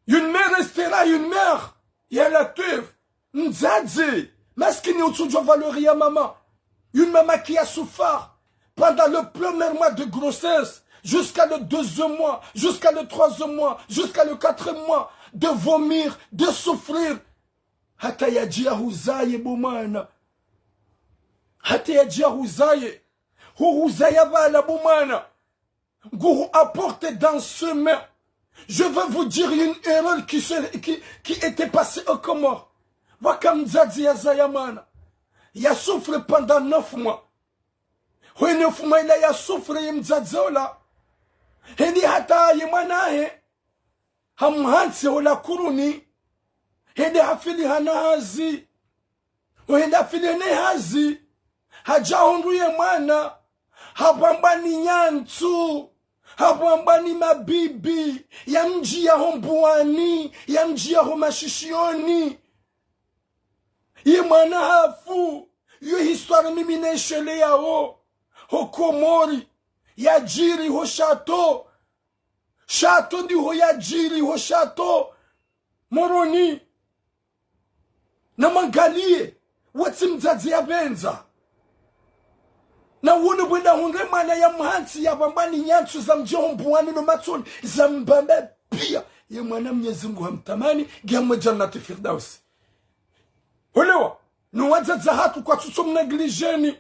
Une mère restera une mère. Ya Latwif. Mdzadze. Maskini utsodjua valeur ya maman. Une maman qui a souffert pendant le premier mois de grossesse, jusqu'à le deuxième mois, jusqu'à le troisième mois, jusqu'à le quatrième mois, de vomir, de souffrir. Hata yadje yahuzaye bo mwana. Hata yadje yahuzaye. Huhuzaya bala bo mwana. Nguhu apporte dans ce main. Je vais vous dire une erreur qui se, qui, qui était passée aux Comores. Pvwaka mdzadze yazaya mwana. Ya souffre pendant neuf mois. Hwe neuf mois ila ya souffre ye mdzadze ola. Hende hata ye mwana he. Hamhantsi ola kuruni. Hende hafili hana hazi. Hende hafili hene hazi. Hadja hundru ye mwana, hapvambwa ni nyantsu, hapvambwa ni mabibi, yamdjiya ho mbuwani, yamdjiya ho mashishiyoni. Ye mwana hafu, yo histoire mimi nesheleyawo, ho Komori, yadjiri ho château. Château ndiho yadjiri ho château. Moroni. Namwangaliye, watsi mdzadze yapvendza. Na wunu bwenda hundre mwana yamhantsi yapvambwa ni nyantsu zamdjiya ho mbuwani no matsoni, zambamba piya. Ye mwana Mnyezi Mngu hamtamani, ngiya mwe Jannati Firdausi. Holewa, no wadzadze hatru kwatsu tso mnégligeni.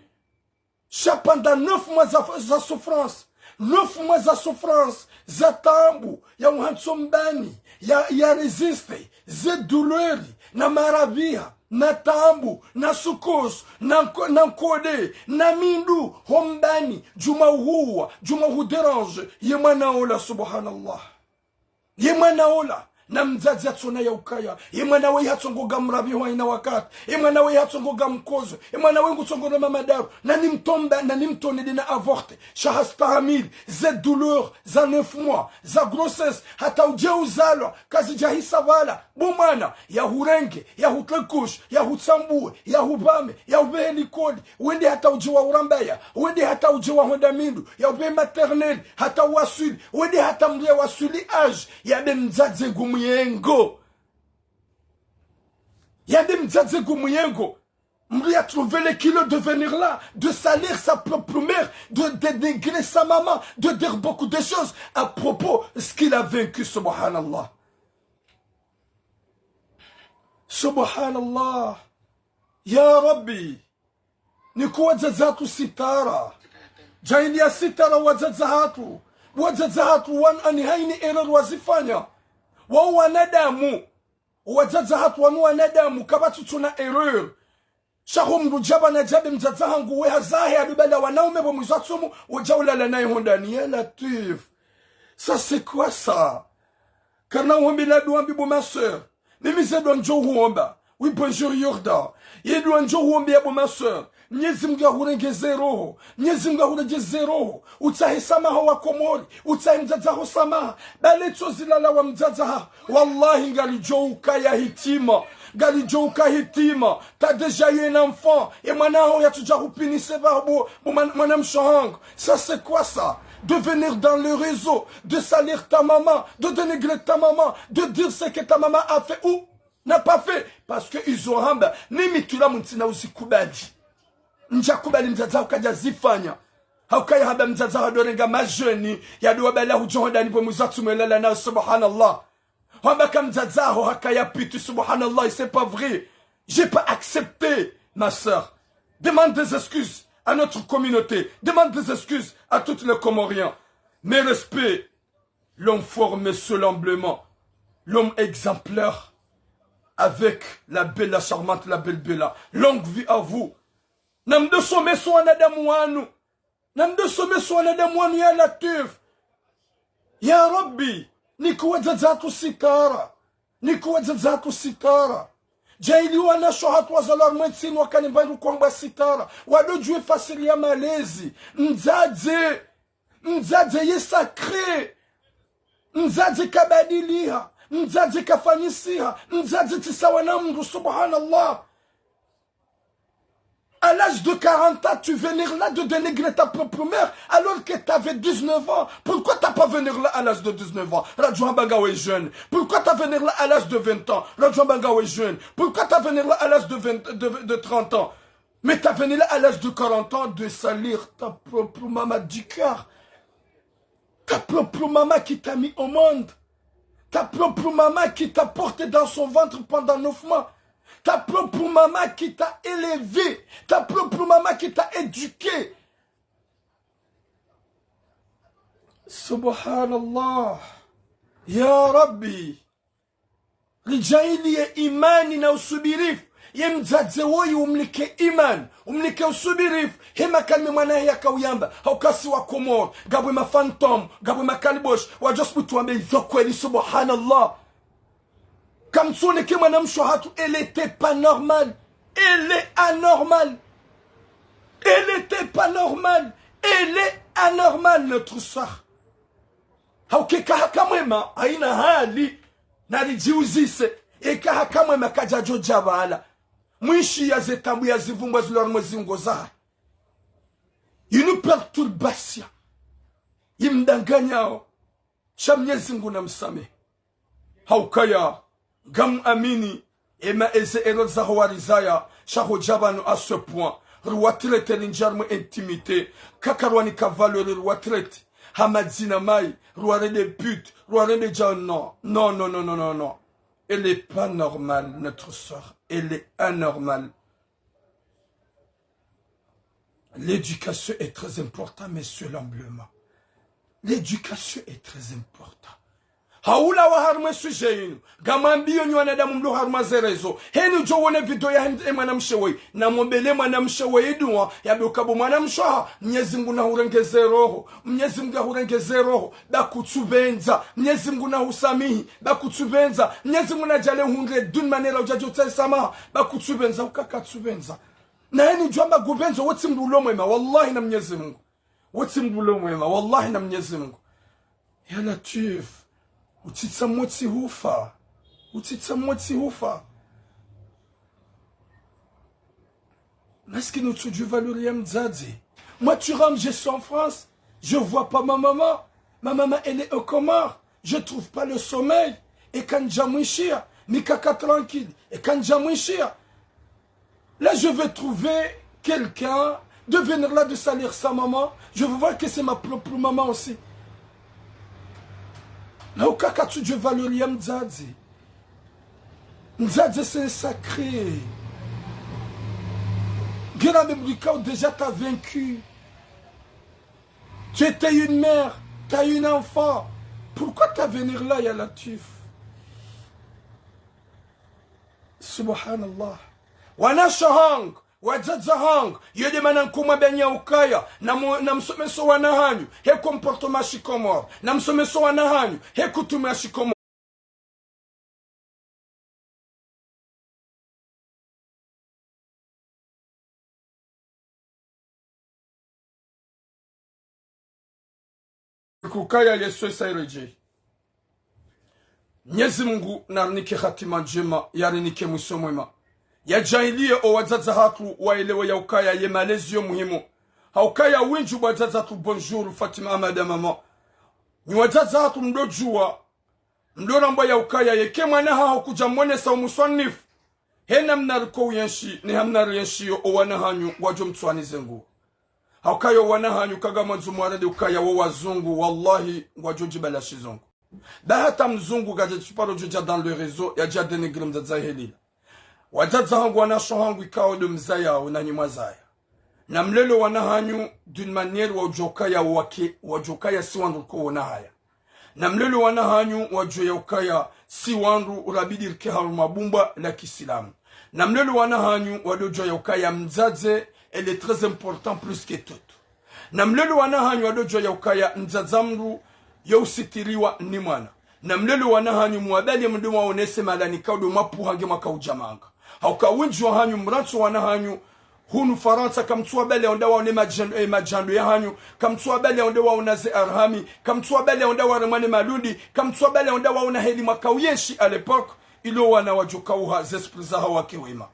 Sha pendant neuf mois za, za souffrance. Neuf mois za souffrance, za taabu, ya uhantsi ho mbani, ya, ya résister, ze douleur, na maraviha, na taabu, na souffrance, na nko-, na nkode, na mindru, ho mbani, djuma uhuwa, djuma uhudéranger, ye mwana ola, subhanallah. Ye mwana ola, na mdzadze atsona ya ukaya, ye mwana we hatsongo ngamraviho hayina wakati, ye mwana we hatsongo ngamkozo, ye mwana we ngutsongo na mamadaru, na nimtomba, na nimtone de na avorte, sha hastahamili, ze douleur, za neuf mois, za grossesse, hata udje uzalwa, kazidja hisa pvala, bo mwana, yahurenge, yahutre couche, yahutsambuwe, yahupvame, yahupvehe likoli, wende hata udje wahurambaya, wende hata udje wahwenda mindru, yahupvehe maternelle, hata uwaswili, wende hata mdru yawaswili âge, yambe mdzadze ngu muyengo. Yambe mdzadze ngu muyengo. Mdru ya trouver le culot de venir là, de salir sa propre mère, de dénigrer sa maman, de dire beaucoup de choses à propos de ce qu'il a vécu, subhanallah. Subhanallah. Ya Rabbi, nike wadzadze hatru sitara. Djaanliya sitara wadzadze hatru. Wadzadze hatru wan-, ani hayini erreur wazifanya. Wawo wanadamu. Wadzadze hatru wanu wanadamu, kapvatsu tsona erreur. Sha ho mdru djapvana djambe mdzadze hangu we hazahe adubala wanaume bo mwizo atsumu, wodja ulala naye ho ndani, ya Latwif. Ça, c'est quoi ça? Karina uhombe la dua mbi bo ma sœur. Mimi ze dua ndjo uhomba. Oui, bonjour Yorda. Ye dua ndjo uhombe ya bo ma sœur. Mnyezi Mngu yahurengeze roho. Mnyezi Mngu yahurengeze roho. Utsahe samaha wa Komori. Utsahe mdzadze haho samaha. Bale tso zilala wa mdzadze haho. Wallahi, ngalidjo ukaya hitima. Ngalidjo uka hitima. T'as déjà eu un enfant. Ye mwana haho yatsudja hupinise pvaho bo, bo mwan-, mwanamshe hangu. Ça, c'est quoi ça? De venir dans le réseau, de salir ta maman, de dénigrer ta maman, de dire ce que ta maman a fait ou n'a pas fait. Parce que izo hamba, mimi tula muntsina uzikubali. Ndjakubali mdzadze haho kadja zifanya. Haukaya hamba mdzadze haho dorenga madjeni, yadowabala hudjo ho ndani bo mwizo atsumu yelala nayo, subhanallah. Hamba ka mdzadze haho hakaya piti, subhanallah, c'est pas vrai. J'ai pas accepté, ma sœur. Demande des excuses à notre communauté. Demande des excuses à toutes les Comoriens. Mes respects. L'homme formé solennellement. L'homme exemplaire. Avec la belle, la charmante, la belle Bella. Longue vie à vous. Namdosomesa wanadamu wanu. Namdosomesa wanadamu wanu, ya Latwif. Ya Rabbi, nike wadzadze hatru sitara. Nike wadzadze hatru sitara. Djaanliya wanashe hatru wazalwa harumwa entsi inu wakane mbandru kwangwa sitara. Wadodjuwe fasiri ya malezi. Mdzadze. Mdzadze ye sacré. Mdzadze kabadiliha. Mdzadze kafanyisiha. Mdzadze tsi sawa na mdru, subhanallah. À l'âge de quarante ans, tu venir là de dénigrer ta propre mère alors que t'avais dix-neuf ans. Pourquoi t'as pas venir là à l'âge de dix-neuf ans? Radjo hamba ngawe jeune. Pourquoi t'as venir là à l'âge de vingt ans? Radjo hamba ngawe jeune. Pourquoi t'as venir là à l'âge de vingt, de, de trente ans? Mais t'as venu là à l'âge de quarante ans de salir ta propre maman du cœur. Ta propre maman qui t'a mis au monde. Ta propre maman qui t'a porté dans son ventre pendant neuf mois. Ta propre maman qui t'a élevé. Ta propre maman qui t'a éduqué. Subhanallah. Ya Rabbi. Ridjaanliye imani na usubirifu. Ye mdzadze woyi umnike imani, umnike usubirifu. He makalima mwana he yakauyamba. Hauka si wa Komori, ngapvo ma fantôme, ngapvo ma kaliboshi. Wadjo subutu wambe izo kweli, subhanallah. Kamtsoneke mwanamshe hatru, elle était pas normale. Elle est anormale. pas normal. Elle est anormale, notre sœur. Hauka eka haka mwema, haina hali, naridjiuzise, eka haka mwema kadjadjo dja pvala. Mwishiya ze taabu ya zivumbwa zilo harimwa ze ngo zahe. Une perturbation. Imdanganyao. Sha Mnyezi Mngu namsamehe. Haukaya, ngam amini, ema eze erreur zaho warizaya, sha ho dja pvanu à ce point, ruwa traité rindjia harimwa intimité, kakarwanika valeur ruwa traité, ha madzina mayi, ruwa rende pute, ruwa rende dja, non, non, non. Elle est pas normale, notre sœur, elle est anormale. L'éducation est très importante, messieurs l'emblement. L'éducation est très importante. Haula wa harimwa sujet inu. Ngamwambiyo nyi wanadamu mlo harimwa ze réseaux. Heni udjo wone video ya hem-, e mwanamshe woyi. Namombele mwanamshe woyi dua. Ya be uka bo mwanamshe waha. Mnyezi Mngu nahurengeze roho. Mnyezi Mngu nahurengeze roho. Ba kutsupvendza. Mnyezi Mngu nahusamihi. Ba kutsupvendza. Mnyezi Mngu nadjaanlie uhundre d'une manière udjadjo utsaha samaha. Ba kutsupvendza, uka katsupvendza. Na heni udjwamba ngupvendzo, we tsi mdru ulo mwema, wallahi na Mnyezi Mngu. We tsi mdru ulo mwema, wallahi na Mnyezi Mngu. Ya Latwif, utsitsa motsi hufa. Utsitsa motsi hufa. Maskini utsudjuwa valeur ya mdzadze. Moi, tu rames, je suis en France. Je vois pas ma maman. Ma maman, elle est aux Comores. Je trouve pas le sommeil. Eka ndjamwishiya, nikaka tranquille. Eka ndjamwishiya. Là, je vais trouver quelqu'un de venir là de salir sa maman. Je veux voir que c'est ma propre maman aussi. Na uka katsudjuwa valeur ya mdzadze. Mdzadze, c'est un sacré. Ngena mbe mdru ikao déjà t'as vaincu. Tu étais une mère, t'as eu un enfant. Pourquoi t'as venir là, ya Latwif ? Subhanallah. Wanashe wahangu, wadzadze wahangu, yo nde mana ngamwambianyi ukaya, namu-, namsomese wana hanyu, he comportement shikomori, namsomese wana hanyu, he kutumu ya shikomori. Kukaya leso isa iredjeyi. Mnyezi Mngu narinike hatima ndjema, yarinike mwiso mwema. Yadjaanlie o wadzadze hatru waelewe ya ukaya ye malezi yo muhimu. Ha ukaya windji bo wadzadze hatru, bonjour Fatima Ahmada mama. Nyi wadzadze hatru mdodjuwa, mdorambwa ya ukaya yeka mwana haho kudjamonesa umuswanifu, he namna riko uyenshi, ne hamna riyenshi yo, o wana hanyu ngwadjo mtswani ze nguo. Ha ukaya o wana hanyu kangamwandzo mwarende ukaya wo wazungu, wallahi, ngwadjo djibala shizungu. Ba hata mzungu kadja tsi paro djo dja dans le réseau, yadja dénigrer mdzadze wahe lila. Wadzadze hangu, wanashe wahangu ikao ndo mzayao nanyi mwazaya. Namlele wana hanyu d'une manière wadjokaya wake, wadjokaya si wandru riko wona haya. Namlele wana hanyu wadjuwe ya ukaya si wandru urabidi rike harumwa bumba la kisilamu. Namlele wana hanyu wadodjuwa ya ukaya mdzadze, elle est très important plus que tout. Namlele wana hanyu wadodjuwa ya ukaya mdzadze mdru yo usitiriwa ni mwana. Namlele wana hanyu muwabali mdo mwaonese mahala nikao ndo mwapuha nge mwakaudja manga. Ha uka windji wa hanyu mrantso wana hanyu hunu Farantsa, kamtsuwabali wende waone madjan-, eh, madjando ya hanyu, kamtsuwabali wende waona ze arhami, kamtsuwabali wende waremwa ne malundi, kamtsuwabali wende waona heli mwakauyenshi à l'époque, ilo wana wadjokauha ze esprit zaho wake wema.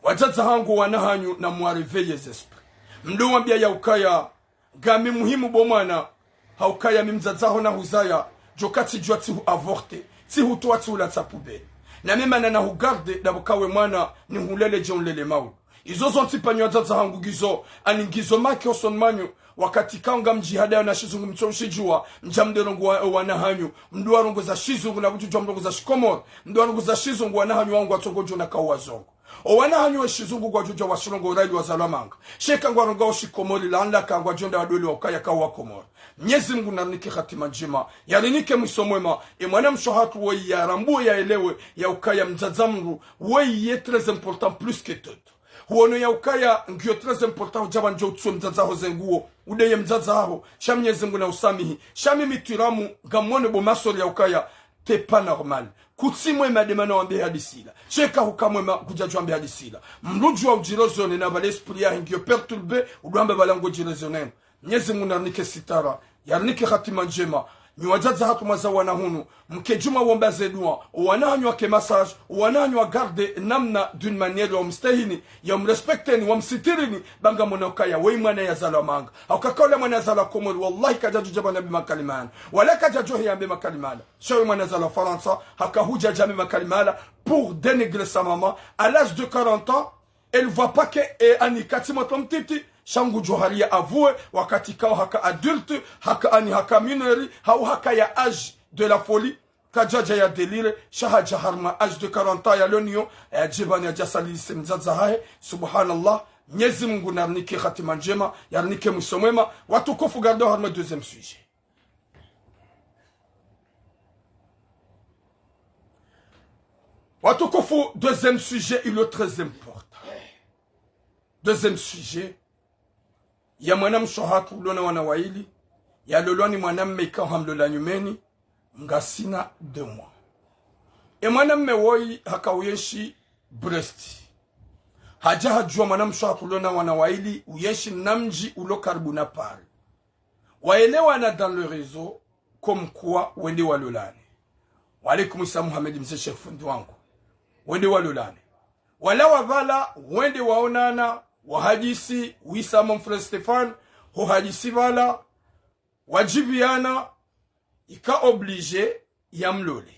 Wadzadze hangu, wana hanyu namuwaréveiller ze esprit. Mdo wambia ya ukaya, ngami muhimu bo mwana, ha ukaya mi mdzadze haho nahuzaya, djoka tsidjuwa tsihu avorter, tsihutowa tsihulatsa poubelle. Na mi mana nahugarder, ndapvo uka we mwana, nihulele dje unilele maulu. Izo zontsi pvanyu wadzadze hangu ngizo, ani ngizo make hosoni mwanyu, wakati ikao ngamdjihadayo na shizungu mtso ushidjuwa, mdja mdorongowa o wana hanyu, mdo warongoza shizungu na kutsudjuwa mrongoza shikomori, mdo warongoza shizungu wana hanyu wao ngwatsongo djo na kao wazungu. O wana hanyu we shizungu ngwadjodja washirongowa ili wazalwa manga. Sha eka ngwarongoao shikomori la anlaka ngwadjonda wadole wa ukaya kao wakomori. Mnyezi Mngu narinike hatima ndjema, yarinike mwiso mwema. E mwanamshe hatru woyi yarambuwe yaelewe ya ukaya mdzadze mdru woyi ye très important plus que tout. Huono ya ukaya ngiyo très important hudja pvanu djo utsuwe mdzadze haho ze nguo, udeye mdzadze haho, sha Mnyezi Mngu nahusamihi, sha mimi twiramu, ngamwono bo masori ya ukaya C'est pas normal. Kutsi mwema de mana wambe hadisi ila. Sha eka huka mwema kudjadjuwa wambe hadisi ila. Mdru djuwa udjirezone na pvala esprit yahe ngiyo perturbé, udjuwa wambe pvala ngodjirezone. Mnyezi Mungu narinike sitara, yarinike hatima ndjema. Nyi wadzadze hatru mwaza wana hunu, mke djuma womba ze dua, owana hanyu wake massage, owana hanyu wagarde namna d'une manière ya umstehini, ya umrespecteni, wamsitirini, ba ngamwona ukaya, weyi mwana yazalwa manga. Hauka eka ola mwana yazalwa Komori, wallahi kadjadjo djaba nambe makalima yanu. Wala kadjadjo heya yambe makalima yala. Sha weyi mwana yazalwa Farantsa, haka hudja djambe makalima yala, pour dénigrer sa maman, à l'âge de quarante ans, elle voit pas que, eh, ani katsi mwana mtiti, sha ngudjo hali ya avoué, wakati kao haka adulte, haka ani haka mineur, hau haka ya âge de la folie, kadjadja ya délire, sha hadja harumwa âge de quarante ans ya leo niyo, ya djibani ya djasalilise mdzadze hahe, subhanallah, Mnyezi Mungu narinike hatima ndjema, yarinike mwiso mwema, watukufu gardons harumwa deuxième sujet. Watukufu, deuxième sujet, il est très important. Deuxième sujet, ya mwanamshe hatru ulo na wana wayili, yalolwa ni mwanamme ikao hamlola nyumeni, ngasina deux mois. E mwanamme woyi haka uyenshi Brest. Hadja hadjuwa mwanamshe hatru ulo na wana wayili, uyenshi mna mdji ulo karibu na Paris. Waelewana dans le réseau, comme quoi wende walolane. Wa alaikum salam Mohamed, mze Sheikh fundi wangu. Wende walolane. Walawa pvala, wende waonana, wahadisi, wisa mon frère Stéphane, ho hadisi pvala, wadjibiana, ika obligé yamlole.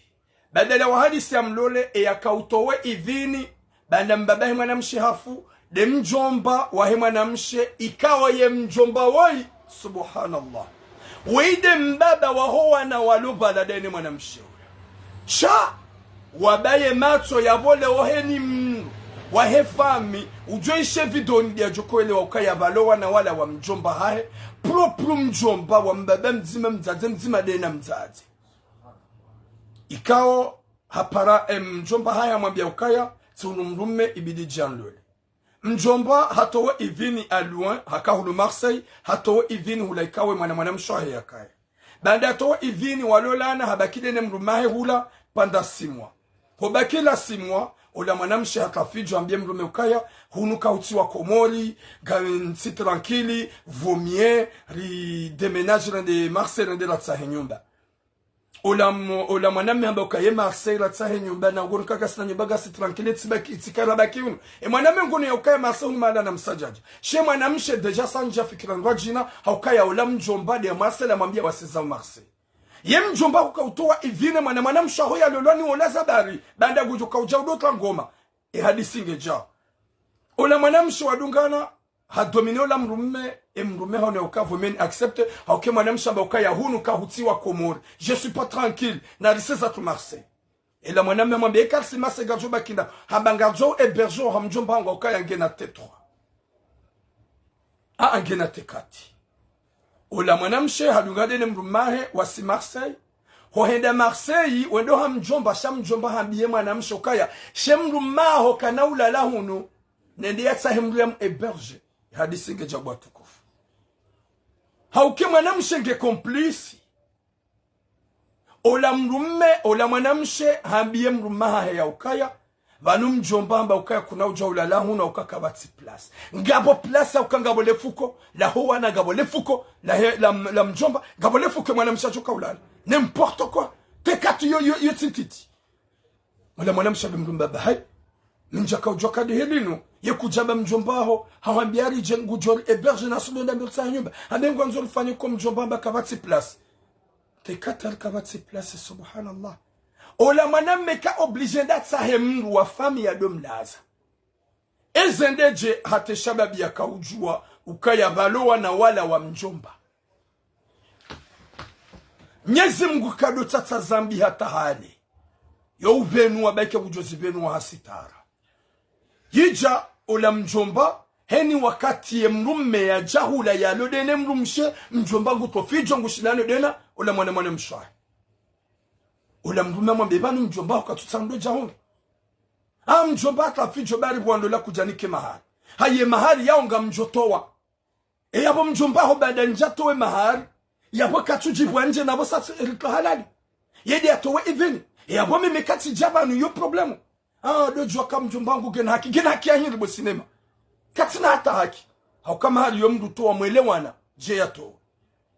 Badala wahadisi yamlole, e yaka utowe idhini, baanda mbaba he mwanamshe hafu, de mdjomba wahe mwanamshe, ikao ye mdjomba woyi, subhanallah. Weyi de mbaba waho wana walo pvala de ne mwanamshe ola. Sha, wabaye matso yapvole oheni mndru wahe fami, udjo ishe vidéo ni de yadjo koelewa ukaya pvalo wana wala wa mdjomba hahe, propre mdjomba wa mbaba mdzima, mdzadze mdzima de na mdzadze. Ikao hapara, em, mdjomba hahe hamwambia ukaya, tsi unu mdrume ibidi djamlole. Mdjomba hatowe idhini à loin, haka hunu Marseille, hatowe idhini hula ikao mwana mwanamshe wahe yakaya. Baanda hatowe idhini walolana, habaki de ne mdrume wahe hula, pendant six mois. Hobaki la six mois, ola mwanamshe haka fidjo hambie mdrume ukaya, hunu kautsi wa Komori, ga ntsi tranquille, vaut mieux ri déménage rende Marseille rende ratsahe nyumba. Ola m-, ola mwanamme hamba ukaya ye Marseille ratsahe nyumba, na ngoni kaka sina nyumba ngasi tranquille, tsi baki, tsi kara baki hunu. E mwanamme ngoni ya ukaya Marseille hunu mahala na msadjadja. She mwanamshe déjà sandja fikira ndrwadjina, ha ukaya ola mdjomba de Marseille hamwambia waseza Marseille. Ye mdjomba huka utowa idhini mwana mwanamshe aho yalolwa ni ola zabari, baanda ngudjo kaudja udo twa ngoma. E hadisi ngedjao. Ola mwanamshe wadungana, hadomine ola mdrume, e mdrume haone uka vaut mieux ni accepte, hauke mwanamshe hamba ukaya hunu kahutsi wa Komori. Je suis pas tranquille, nariseza tu Marseille. Ela mwanamme hamwambia, eka risi Marseille ngaridjo baki nda, hamba ngaridjo héberger ha mdjomba hangu ukaya ngena T trois. A, ngena T quatre. Ola mwanamshe hadungana de ne mdrume wahe wasi Marseille. Hohenda Marseille, wendo ha mdjomba, sha mdjomba hambie mwanamshe ukaya, she mdrume waho kana ulala hunu, nende yatsahe mdru ya mu héberger. Hadisi ngedjao watukufu. Hauke mwanamshe nge complice. Ola mdrume, ola mwanamshe, hambie mdrume wahahe ya ukaya, pvanu mdjomba hamba ukaya kuna udja ulala hunu uka kapvatsi place. Ngapvo place uka ngapvo le fuko, laho wana ngapvo le fuko, lahe, la, la mdjomba, ngapvo le fuko mwanamshe yadjo ka ulala. N'importe quoi. T quatre yo, yo, yo tsi ntiti. Ola mwanamshe hambe mdrume hamba hayi. Mi ndjaka udjuwa kadi helinu, ye kudja hamba mdjomba waho, hahwambia ridje ngudjo ri héberger na sudo nda mbi ritsahe nyumba. Hambe ngwandzo rifanye ko mdjomba hamba kapvatsi place. T quatre kapvatsi place, subhanallah. Ola mwanamme ka obligé nda tsahe mdru wa famille yado mlaza. Eze ndedje hata shababi yaka udjuwa, ukaya pvalo wana wala wa mdjomba. Mnyezi Mungu kado tsatsa zambi hata hale. Yo upvenuwa baike kudjo zipvenuwa ha sitara. Yidja ola mdjomba, heni wakati ye mdrume yadja hula yalo de ne mdrumshe, mdjomba nguto fidjo ngushilano de na, ola mwana mwanamshe wahe. Ola mdrume hamwambie pvanu mdjomba waho katsutsa ndo dja hunu. A mdjomba hata fidjo bari pvwando la kudja nike mahari. Haye mahari yaho ngamdjo towa. E yapvo mdjomba waho baanda ndja towe mahari, yapvo katsudjipvwa ndje napvo sa tsi rika halali. Yende yatowe idhini. Yapvo mimi katsidja pvanu yo problème. Ah, ndo djuwa ka mdjomba hangu ngena haki. Ngena haki ya hindri bo sinema? Katsina hata haki. Hauka mahali yo mndru towa mwelewana, dje yatowe.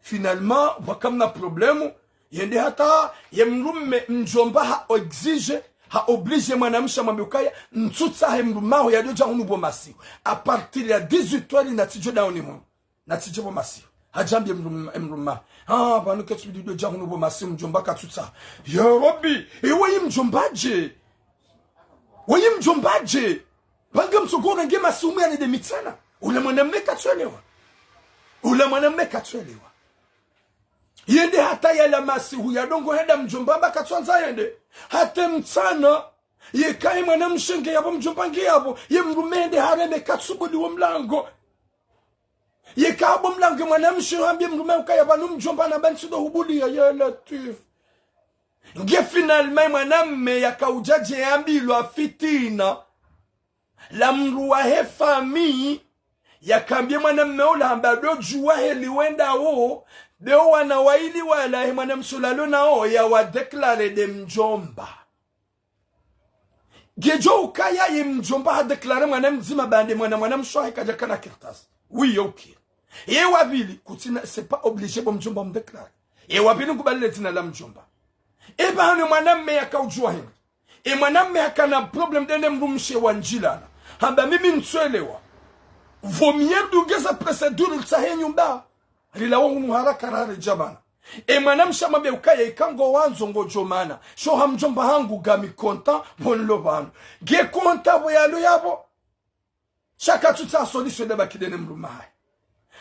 Finalement, pvwakamna problème, yende hata ye mdrume mdjomba ha exige, ha oblige mwanamshe amwambie ukaya, ntsutsahe mdrume waho yadodja hunu pvo masihu. À partir ya dix-huit heures, natsidjo dahoni hunu. Natsidje pvo masihu. Hadjambie mdrume, mdrume. Ah, pvanu ketsubidi dodja hunu pvo masihu, mdjomba katsutsaha. Ya Rabbi, ewe yi mdjomba dje? Weyi mdjomba dje? Pvanga mtsogora nge masihu mwe yane nde mitsana. Ula mwanamme katsuelewa. Ula mwanamme katsuelewa. Yende hata yala masihu ya dongo henda mdjomba amba katsuandza yende. Hata mtsana. Yeka ye mwanamshe nge yapvo mdjomba nge yapvo. Ye mdrume yende hareme katsubuli wo mlango. Yeka hapvo mlango ye mwanamshe hambie mdrume ukaya pvanu mdjomba namba ntsido hubulia, ya Latwif. Nge finalement ye mwanamme yakaudja dje yambilwa fitina la mdru wahe famille, yakambie mwanamme ula hamba ndo djuwa heli wenda wo, be wo wana waili wala he mwanamshe ula lo nawo yawa déclaré nde mdjomba. Ngedjo ukaya ye mdjomba ha déclaré mwana mdzima baanda mwana, mwanamshe wahe kadjakana kartasi. Oui, ok. Ye wa pvili, kutsina, c'est pas obligé bo mdjomba um déclaré. Ye wa pvili ngubali le dzina la mdjomba. Eba hane mwanamme yakaudjuwa hende. E mwanamme hakana problème ndende mdrumshe wandjilana. Hamba mimi ntsuelewa. Vaut mieux dungeza procédure litsahe nyumba. Lilawa hunu haraka raredja pvanu. E mwanamshe amwambie ukaya ika ngo wandzo ngodjo mana. Sha ha mdjomba hangu ngami content pvo nilo pvanu. Nge content pvo yalo yapvo. Sha katsutsaha solution nde baki ndene mdrume wahe.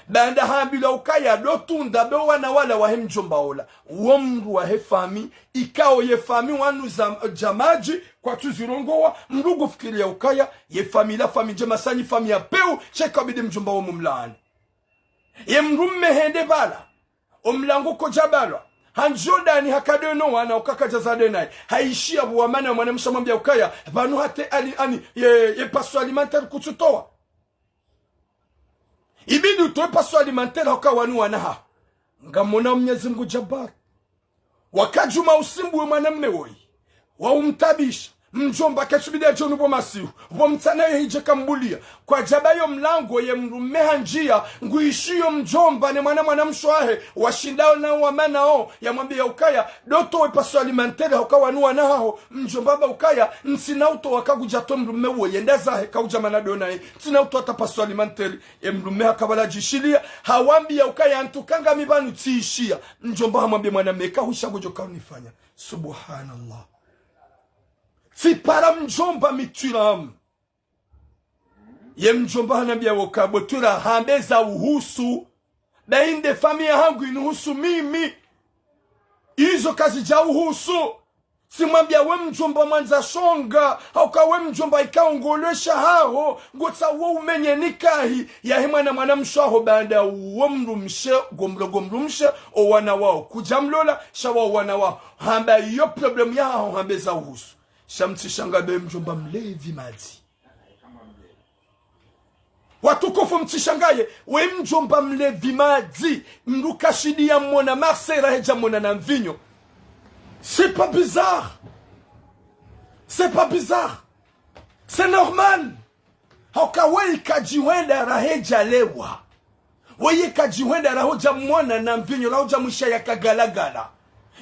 Baanda hambilwa ukaya ndo tunda be wana wala wahe mdjomba ola. Wo mdru wahe famille, ikao ye famille wanu za, djamadji, kwatsuzirongowa, mdru ngufikiria ukaya, ye famille la famille ndjema sha nyi famille ya pewu, sha ikabidi mdjomba wo mumlaani. Ye mdrume hende pvala. O mlango kodja balwa. Handjiyo ndani hakade no wana ukakadja zade naye. Haishia pvo wamana mwanamshe amwambia ukaya. Pvanu hata ali, ani, ye, ye passoire alimentaire kutsutowa. Ibidi utowe passoire alimentaire hauka wanu wana haho. Ngamona Mnyezi Mngu Jabbar. Wakadjuma usimbu we mwanamme woyi. Waumtabisha. Mdjomba ketsubidi yadje hunu pvo masihu. Pvo mtsana ye hidje kambulia. Kwadjaba yo mlango ye mdrume handjia. Nguishiyo mdjomba ne mwana mwanamshe wahe. Washindao na wamana wo. Yamwambia ukaya. Ndo towe passoire alimentaire hauka wanu wana haho. Mdjomba amba ukaya. Ntsina utowa kakudja to mdrume wo. Yenda zahe kaudja mana ndo naye. Ntsina utowa hata passoire alimentaire. Ye mdrume hakabala djishilia. Hawambia ukaya ntsu kanga mi pvanu tsiishia. Mdjomba hamwambia mwanamme ka husha ngodjo kaunifanya. Subhanallah. Tsipara mdjomba mi twira. Ye mdjomba hanambia woka bo twira hambe za uhusu. Ba inde famille hangu inuhusu mimi. Izo kazidja uhusu. Tsimwambia we mdjomba mwandza shonga. Hauka we mdjomba ikao ngolwesha haho. Ngotsaho umenye nikahi. Yahe mwana mwanamshe waho baanda wo mdrumshe, gomlo gomdrumshe, o wana wawo. Kudja mlola, sha wa wana wawo. Hamba iyo problème ya haho hambe za uhusu. Sha mtsishangaye be mdjomba mlevi madzi. Watukufu mtsishangaye, we mdjomba mlevi madzi, mdru kashidi ya mwona Marseille rahe dja mwona na mvinyo. C'est pas bizarre. C'est pas bizarre. C'est normal. Hauka we ikadjihwenda rahe dja lewa. Weye kadjihwenda raho dja mwona na mvinyo, raho dja mwisha yakagalagala.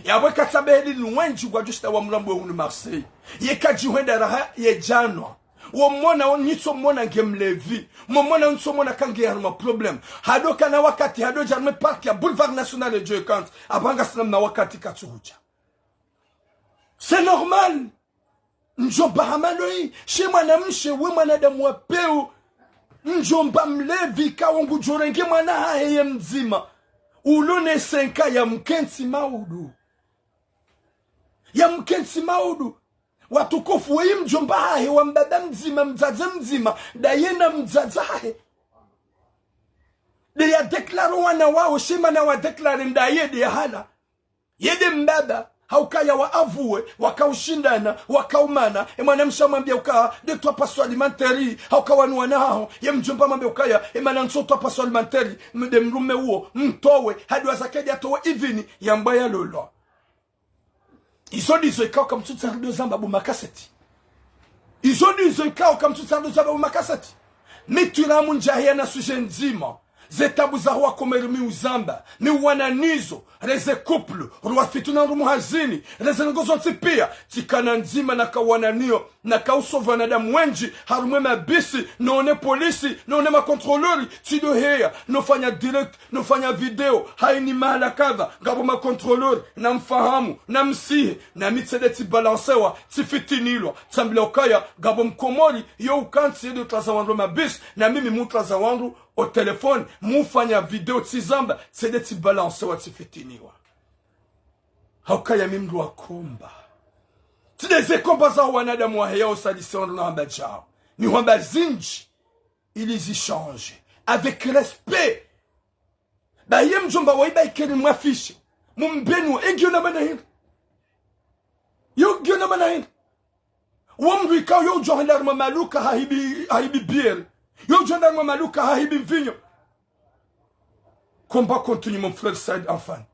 Yapvo katsabeheli ni wendji ngwadjo shinda wamlambwe hunu Marseille. Ye kadjihwenda raha ye djanwa. Wo mwona wo nitso mwona nge mlevi. Mo mwona nitso mwona kange harumwa problème. Hado kana wakati hado dja harumwa parc ya Boulevard National ya Joe Kant. Apvanga sina mna wakati katsuhudja. C'est normal. Mdjomba hama ndo yi, she mwanamshe we mwanadamu wa pewu. Mdjomba mlevi ikao ngudjo renge mwana hahe ye mdzima. Ulo ne senka ya mkentsi maudu. Ya mkentsi maudu. Watukufu weyi mdjomba hahe wa mbaba mdzima, mdzadze mdzima, ndaye na mdzadze hahe. Nde ya déclaré wana wawo, she mana wa déclaré ndaye nde ya hala. Ye nde mbaba, hauka ya wa avoué, wakaushindana, wakaumana, e mwanamshe amwambia uka, nde towa passoire alimentaire, hauka wanu wana haho, ye mdjomba amwambia ukaya, e mana ntso towa passoire alimentaire, mde mdrume uwo, mtowe, hadi wa zakedi atowe idhini, yambwa ya lolwa. Izo ndizo ikao kamtsutsaha ndo zamba bo makaseti. Izo ndizo ikao kamtsutsaha ndo zamba bo makaseti. Mi tsi ramu ndjahiya na sujet ndzima. Ze tabu zaho wakomori mi uzamba, mi uwana nizo, reze couple, ruwafitina rumwa hazini, reze ndrongo zontsi piya, tsikana ndzima nakawana niyo, nakausova wanadamu wendji, harumwa mabisi, none polisi, none makontrolori, tsidoheya, nofanya direct, nofanya video, hayina mahala kadha, ngapvo makontrolori, namfahamu, namsihi, nami tsende tsibalansewa, tsifitinilwa, tsambilwa ukaya, ngapvo mkomori, yo ukantsi yende utwaza wandru mabisi, na mimi mutwaza wandru o telefoni, mufanya video tsizamba, tsende tsibalansewa, tsifitiniwa. Haukaya mi mndru wa komba. Tsi ndeze komba za wanadamu waheya osalise wandru na hamba djao. Ni hamba zindji, ili zichange. Avec respect. Ba ye mdjomba wayi ba ikeri mwafishe. Mumbeni wo, egiyo na mana hindri. Yo giyo na mana hindri. Wo mndru ikao yo udjo henda harumwa maduka hahibi, hahibi bière. Yo udjo henda harumwa maduka hahibi mvinyo. Combat continue, mon frère Said Anfani.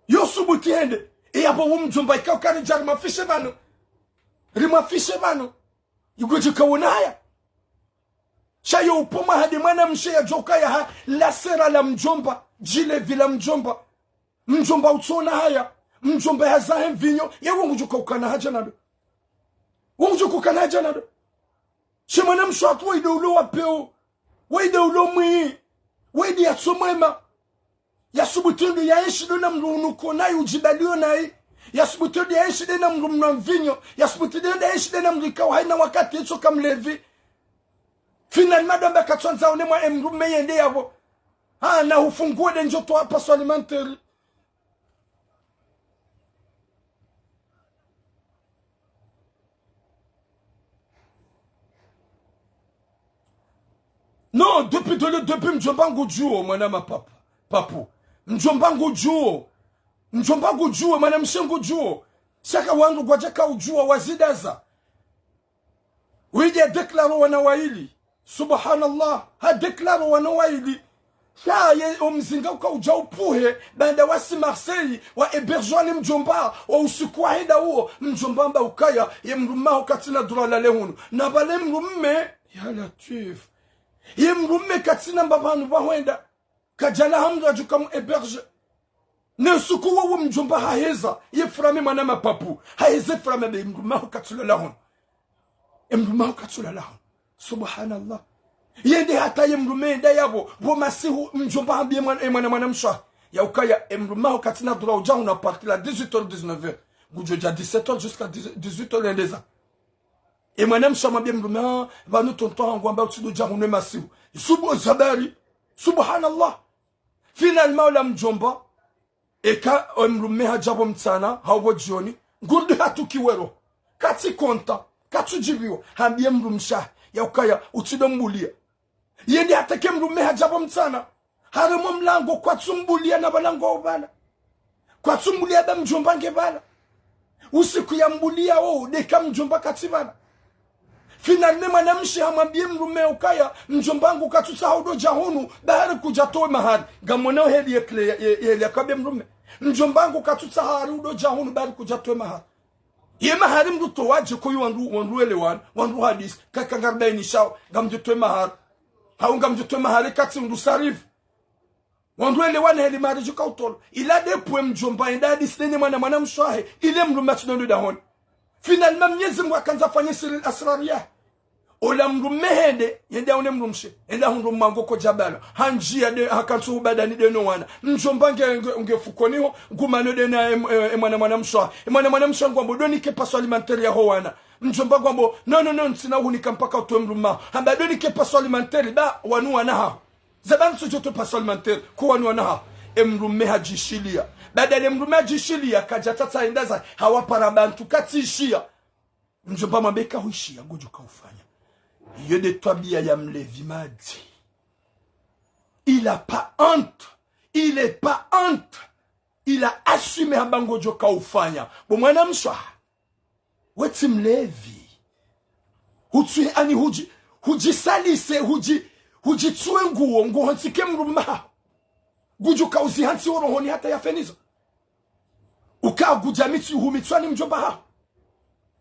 Yo subuti hende. E yapvo wo mdjomba ikao kari dja rimwafishe pvanu. Rimwafishe pvanu. Igodjo kaona haya. Sha yo upvo mwa hade mwanamshe yadjo ukaya ha, la sera la mdjomba, djilevi la mdjomba. Mdjomba utsona haya, mdjomba yazahe mvinyo, ye wo ngudjo kaukana haja nado. Wo ngudjo kaukana haja nado. She mwanamshe hatru wayi nde ulo wa pewu, wayi nde ulo mwi, wayi nde yatso mwema. Yasubuti ndo yaenshi ndo na mndru unu ko nayi udjibaliyo nayi. Yasubuti ndo yaenshi nde na mndru mnwa mvinyo. Yasubuti ndo yaenshi nde na mndru ikao hayina wakati yetsoka mlevi. Finalement ndo amba katsandza one mwa emndru mme yende yapvo. Ha, na hufunguwe nde ndjoto wa passoire alimentaire. Non, depuis, dès le début, mdjomba ngudjuo, mwana mapapu. Papu. Mdjomba ngudjuo. Mdjomba ngudjuo, mwanamshe ngudjuo. Sha ka wandru ngwadja kaudjuwa wazidaza. Widi hadéclaré wana wayili. Subhanallah. Hadéclaré wana wayili. Sha ye omzinga uka udja upvuhe, baanda wasi Marseille, wa hébergé wa ne mdjomba, wa usiku wahenda uwo, mdjomba amba ukaya, ye mdrumme haho katsina droit alale hunu. Na pvale mdrumme, ya Latwif. Ye mdrumme katsina mba pvanu pvahwenda. Kadjalaha mndru adjo kamu hébergé. Ne usiku wowo mdjomba haheza, ye furame mwana mapapu. Haheza furame be mdrumme haho katsulala hunu. Emdrumme haho katsulala hunu. Subhanallah. Yende hata ye mdrumme yenda yapvo, pvo masihu mdjomba hambiye mwana, e mwana, mwanamshe. Ya ukaya, emdrumme haho katsina droit udja hunu à partir la dix-huit heures, dix-neuf heures. Ngudjo dja dix-sept heures jusqu'à dix, dix-huit heures yendeza. E mwanamshe hamwambiye mdrumme, ah, pvanu tonton hangu amba utsido dja hunu emasihu. Subu zabari. Subhanallah. Finalement ola mdjomba, eka emdrumme hadja pvo mtsana, hau pvo djioni, ngurudi hatukiwa ro. Katsi konta, katsudjibiwa, hambiye mdrumshe, ya ukaya, utsido mbuliya. Yende hata ke mdrumme hadja pvo mtsana, harema omlango, kwatsumbuliya na pvala ngwao pvala. Kwatsumbuliya ba mdjomba nge pvala. Usiku yambuliya wo, ndeka mdjomba katsi pvala. Finalement mwanamshe hamwambiye mdrumme ukaya, mdjomba hangu katsutsaha udo dja hunu, ba hari kudja towe mahari. Ngamwona heli ye clé, ye, ye, heli yakambiye mdrumme. Mdjomba hangu katsutsaha hari udo dja hunu, ba hari kudja towe mahari. Ye mahari mndru towa dje koyi wandru, wandru welewana, wandru hadisi, kaka ngaribainishawo, ngamdjo towe mahari. Hau ngamdjo towe mahari katsi mndru sarifu. Wandru welewana heli mahari djo kautolwa. Ila ndepvo emdjomba yenda hadisi nene mwana, mwanamshe wahe. Ile mdrumme atsi ndo ndo dahoni. Finalement Mnyezi Mungu hakandza afanye siri asrari yahe. Ola mdrumme hende, yende haone mdrumshe. Yende hundru mwango ko djabala. Handjiya nde, hakantsi hubadani nde no wana. Mdjomba nge, nge, nge fukoni ho, ngumano nde na em, em, emwana mwanamshe wahe. Emwana mwanamshe wahe ngwambo, ndo nike passoire alimentaire yaho wana. Mdjomba ngwambo, non, non, non, ntsina uhunika mpaka utowe mdrumme haho. Hamba ndo nike passoire alimentaire, ba, wanu wana haho. Zabani tsudjo towa passoire alimentaire, ko wanu wana haho. Emdrumme hadjishiliya. Baada le mdrumme hadjishiliya, kadja tsatsa yenda zahe, hawapara bantru katsishiya. Mdjomba hamwambiye ka huishiya, ngodjo kaufanya. Iyo nde twabiya ya mlevi madji. Il a pas honte. Il est pas honte. Il a assumé hamba ngodjo kaufanya. Bo mwanamshe waha. We tsi mlevi. Hutsuhe ani hudji, hudjisalise, hudji, hudjitsuwe nguo, nguo hantsi ke mdrumme haho. Ngudjo kauzihantsi wo rohoni hata yafe nizo. Uka ngudja mitsi, humitswa ni mdjomba haho.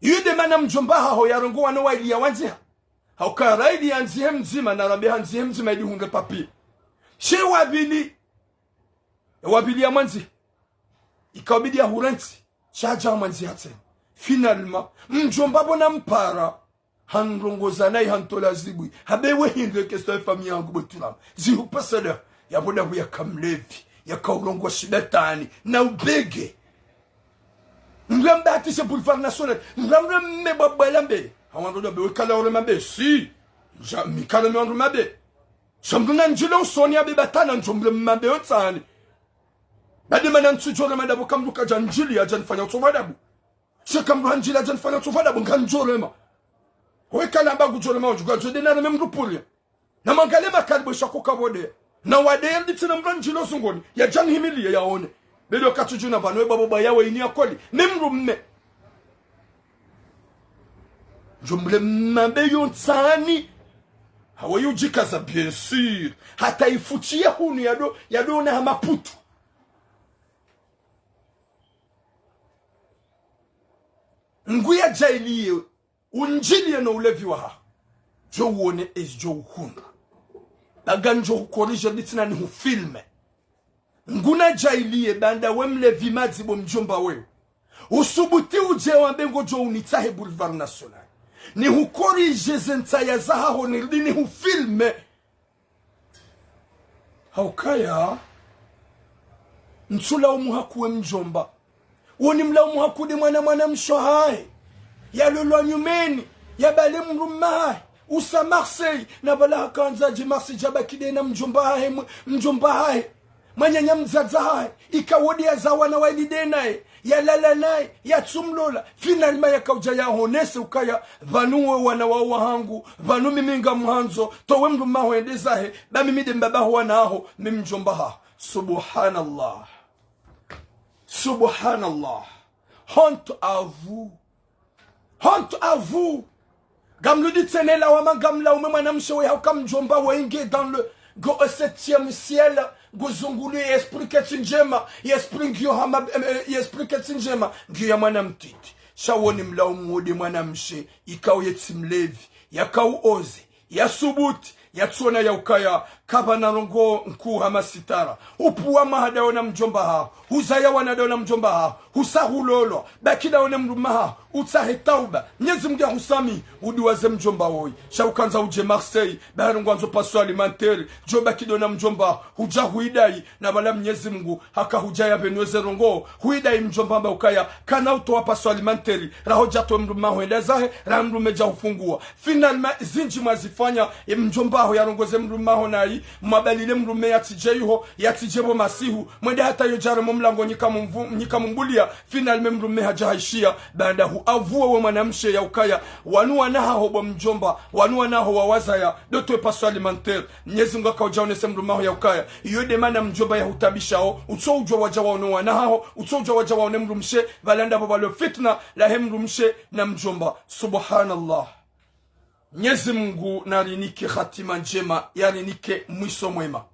Iyo nde mana mdjomba haho yarongoa no waili yawandziha. Hauka raili yandzihe mdzima, na rambe handzihe mdzima ili hundre papier. She wa pvili, e wa pvili yamwandziha. Ikao bidi yahurantsi, sha hadja hamwandziha tsena. Finalement, mdjomba pvo nampara, hanrongoza nayi, hantola zibwi. Habe we hindri question ye famille yangu bwe tulama. Zihupasada, yapvo ndapvo yaka mlevi, yaka urongoa shibatwani, na ubege. Mdru yambahatishe Boulevard National, mdru yamreme bwabwala mbe. Hawandru ndapvo we kala urema mbe, si. Dja, mi kala mi wandru mbe. Sha mdru nandjile usoni ya be batana ndjo mrema mbe yo ntsani. Nde mana ntsudjorema ndapvo ka mdru kadja ndjili yadja nifanya utsovu adabu. Sha ka mdru handjili yadja nifanya utsovu adabu, ngamdjorema. We kala amba ngudjorema, wadjuka zode nareme mdru pvuli. Na mwangalie makali bwe sha ko kapvo nde. Na wade yanditsi na mdru handjili usoni, yadja nihimilie yaone. Be ndo katsudjuna pvanu we bwabwa bwa yawe ini ya koli. Mi mdru mme. Ndjo mrema mbe yo ntsani. Hawe yudjikaza, bien sûr. Hata ifutiye hunu yado, yado ona hama putu. Ngu yadjailiye, undjiliye no ulevi wahaho. Djo uone ezi djo uhundra. Baga ndjo hukorije nditsi na nihufilme. Ngunadjailiye banda we mlevi madzi bo mdjomba wewe. Usubuti udje wambe ngodjo unitsahe Boulevard National. Nihukorije ze ntsaya zahaho nirudi nihufilme. Haukaya, ntsulaumu haku we mdjomba. Woni mlaumu haku nde mwana mwanamshe hahe. Yalolwa nyumeni, yabale mdrumme hahe. Usa Marseille, na pvala hakandza dje Marseille djabaki nde na mdjomba hahe, mwe-, mdjomba hahe. Mwananya mdzadze hahe, ikao nde yazaa wana waili nde naye, yalala naye, yatsumlola. Finalement yakaudja yahonese ukaya, pvanu we wana wa wahangu, pvanu mimi ngamhandzo, towe mdrumme haho yende zahe, ba mimi nde mbaba ho wana haho, mi mdjomba haho. Subhanallah. Subhanallah. Honte à vous. Honte à vous. Ngamrudi tsena lawama, ngamlaume mwanamshe we hauka mdjomba we nge dans le, ngu au septième ciel, ngu zungulu ye esprit ketsi ndjema, ye esprit ngiyo hama, eh, eh, ye esprit ketsi ndjema, ngiyo ya mwana mtiti. Sha woni mlaumu wo nde mwanamshe, ikao yetsi mlevi, yakao oze, yasubuti, yatsuona yaukaya, kapvana ndrongoo nkuu hama sitara. Upvua maha ndawe na mdjomba haho, huzaya wana ndawe na mdjomba haho, husa hulolwa, baki ndawe ne mdrumme haho, utsahe tauba, Mnyezi Mngu yahusamihi, uduwaze mdjomba woyi. Sha ukandza udje Marseille, ba ndrongoo wandzo passoire alimentaire, djo baki ndawe na mdjomba haho, hudja huidai, na pvala Mnyezi Mngu, haka hudja yapvenuwe ze ndrongoo, huidai mdjomba hamba ukaya, kana utowa passoire alimentaire, raho dja towe mdrumme haho yende zahe, raha mdrumme dja hufungua. Finalement, zindji mwazifanya, ye mdjomba haho yarongoze mdrumme haho nayi, mwabalile mdrumme yatsidje iho, yatsidje pvo masihu, mwende hata yo djare mo mlango nyika mumvu-, nyika mumbulia, finalement mdrumme hadja haishiya, baanda hu avoué we mwanamshe yaukaya, wanu wana haho bo mdjomba, wanu wana haho wawazaya, ndo towe passoire alimentaire, Mnyezi Mngu haka udja onese mdrumme haho yaukaya, iyo nde mana mdjomba yahutabishao, utso udjua wadja waone wana haho, utso udjua wadja waone mdrumshe, pvala ndapvo pvalo fitna, lahe mdrumshe na mdjomba. Subhanallah. Mnyezi Mngu narinike hatima ndjema, yarinike mwiso mwema.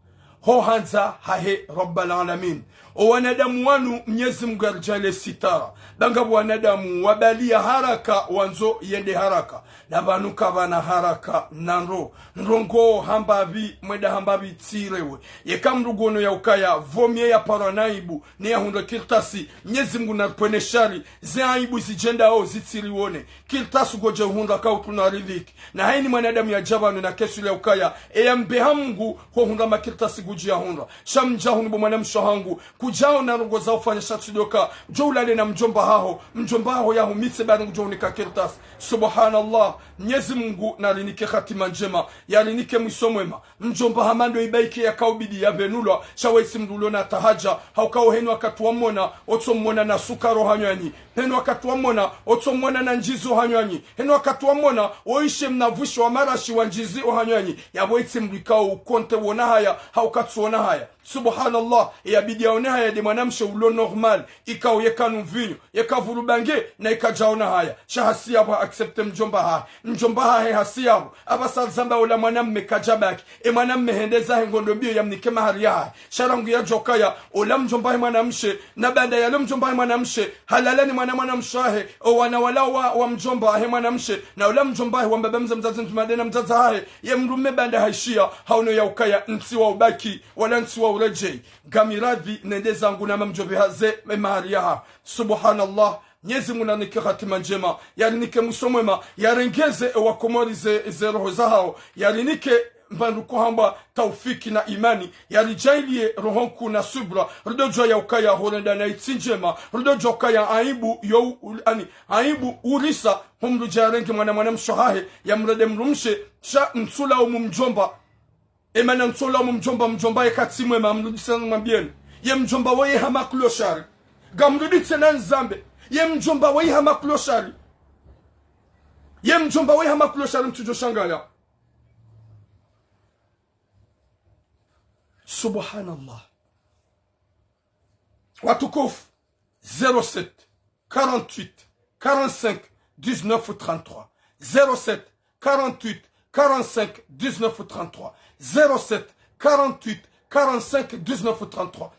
Ho handza hahe Rabbal Alamin. O wanadamu wanu Mnyezi Mngu yaridjaanlie sitara. Ba ngapvo wanadamu wabaliya haraka, wandzo yende haraka. Na pvanu kapvana haraka na ndro. Ndrongoo hamba pvi, mwenda hamba pvi tsirewe. Yeka mdru nguono yaukaya, vaut mieux yaparwa na aibu, ne yahundre kartasi, Mnyezi Mngu naripvwene shari, ze aibu zidjendao zitsirione. Kartasi ngodjo hundra ka utsuna ridhiki. Na hayini mwanadamu yadja pvanu na kesuli yaukaya, eya mbeha Mngu, ho hundra makartasi ngudjo yahundra. Sha mdja hunu bo mwanamshe hangu, kudjaona ndrongoo za ufanya sha tsi ndo ka, djo ulale na mdjomba haho, mdjomba haho yahumitse ba ngudjo hunika kartasi. Subhanallah, Mnyezi Mngu narinike hatima ndjema, yarinike mwiso mwema. Mdjomba hama ndo ibaike yakaubidi yapvenulwa, sha wetsi mdru ulo na tahaja, hauka o heni wakati wamwona, otso mwona na sukari o hanywanyi. Heni wakati wamwona, otso mwona na ndjizi o hanywanyi. Heni wakati wamwona, oishe mna vwisho wa marashi wa ndjizi o hanywanyi. Yapvo wetsi mdru ikao ukonte wona haya, hauka tsuona haya. Subhanallah, yabidi yaone Ye nde mwanamshe ulo normal, ikao yeka nu mvinyo, yeka vuru bange, na ika djaona haya. Sha hasi yapvo ha accepte mdjomba hahe. Mdjomba hahe hasi yapvo. Apvasa zamba ola mwanamme kadja baki. E mwanamme hende zahe ngondo mbio yamnike mahari yahahe. Sha rangu yadjokaya, ola mdjomba he mwanamshe, na baanda yalo mdjomba he mwanamshe, halala ni mwana mwanamshe wahe, o wana wala wa, wa mdjomba he mwanamshe, na ola mdjomba he wa mbaba mdzadze mdzadze mdzima nde na mdzadze hahe, ye mdrume baanda haishiya, haono ya ukaya ntsi wa ubaki, wala ntsi wa uredjei. Ngamiradhi nende zangu na mamdjomba haze, e mahari yaha. Subhanallah. Mnyezi Mungu narinike hatima ndjema, yarinike mwiso mwema, yarengeze e Wakomori ze, ze roho zahao, yarinike mbandru kohambwa taufiki na imani, yaridjaaliye roho nkuu na subra, ridodjua ya ukaya horenda na itsi ndjema, ridodjua ukaya aibu yo u-, ani, aibu urisa, ho mdru dja yarenge mwana mwanamshe hahe, yamrende mdrumshe, sha mtsula umu mdjomba. E mana mtsula umu mdjomba, mdjomba ye katsi mwema, mrudiseni mwambieni. Ye mdjomba woyi hama kloshari. Ngamrudiseni nizambe. Ye mdjomba woyi hama kloshari. Ye mdjomba woyi hama kloshari mtsudjo shangaya. Subhanallah. Watukufu, zéro sept, quarante-huit, quarante-cinq, dix-neuf, trente-trois. Zéro sept, quarante-huit, quarante-cinq, dix-neuf, trente-trois. Zéro sept, quarante-huit, quarante-cinq, dix-neuf, trente-trois.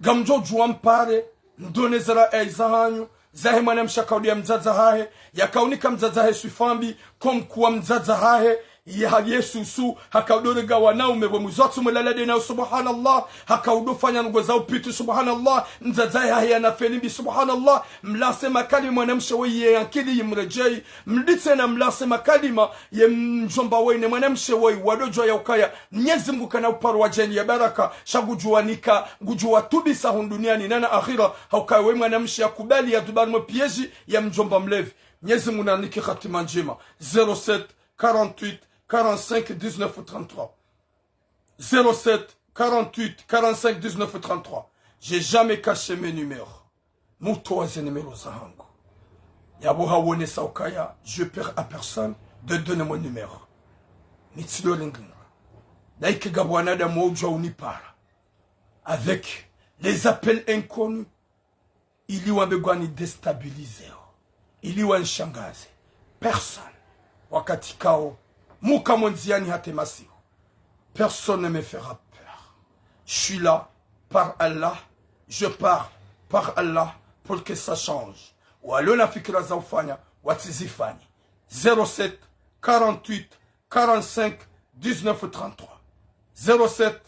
Ngamdjo djuwa mpare, mdoneze ra eza hanyu, zahe mwanamshe akaudu ya mdzadze hahe, yakaunika mdzadze hahe swifa mbi, comme quoi mdzadze hahe, ya Yesusu, hakaudo rega wanaume bo mwizo atsu mwelala nde nao, subhanallah, hakaudo fanya ndrongo za upiti, subhanallah, mdzadze hahe yana feli mbi, subhanallah, mlase makalima mwanamshe woyi ye ankili yimredjei, mditse na mlase makalima, ye mdjomba woyi ne mwanamshe woyi, wadodjua ya ukaya, Mnyezi Mungu kana uparo wadjaaliya baraka, sha ngudjo wanika, ngudjo watubisa hunu duniani na na akhira, ha ukaya woyi mwanamshe yakubali yadubari mwe piège ya mdjomba mlevi. Mnyezi Mungu narinike hatima ndjema. Zéro sept, quarante-huit, quarante-cinq, dix-neuf, trente-trois. Zéro sept, quarante-huit, quarante-cinq, dix-neuf, trente-trois. J'ai jamais caché mes numéros. Mutso wa ze numéro zahangu. Yapvo hawonesa ukaya, je perds à personne de donner mon numéro. Mitsi do ringi. Nayike ngapvo wanadamu waudjua unipara avec les appels inconnus. Ili wambe ngwani déstabilisé, ili wanishangaze. Personne. Wakati kao, muka mo ndziani hata masihu. Personne ne me fera peur. Je suis là, par Allah, je parle, par Allah, pour que ça change. Walio na fikira za ufanya, watsizifanye. Zéro sept, quarante-huit, quarante-cinq, dix-neuf, trente-trois. Zéro sept,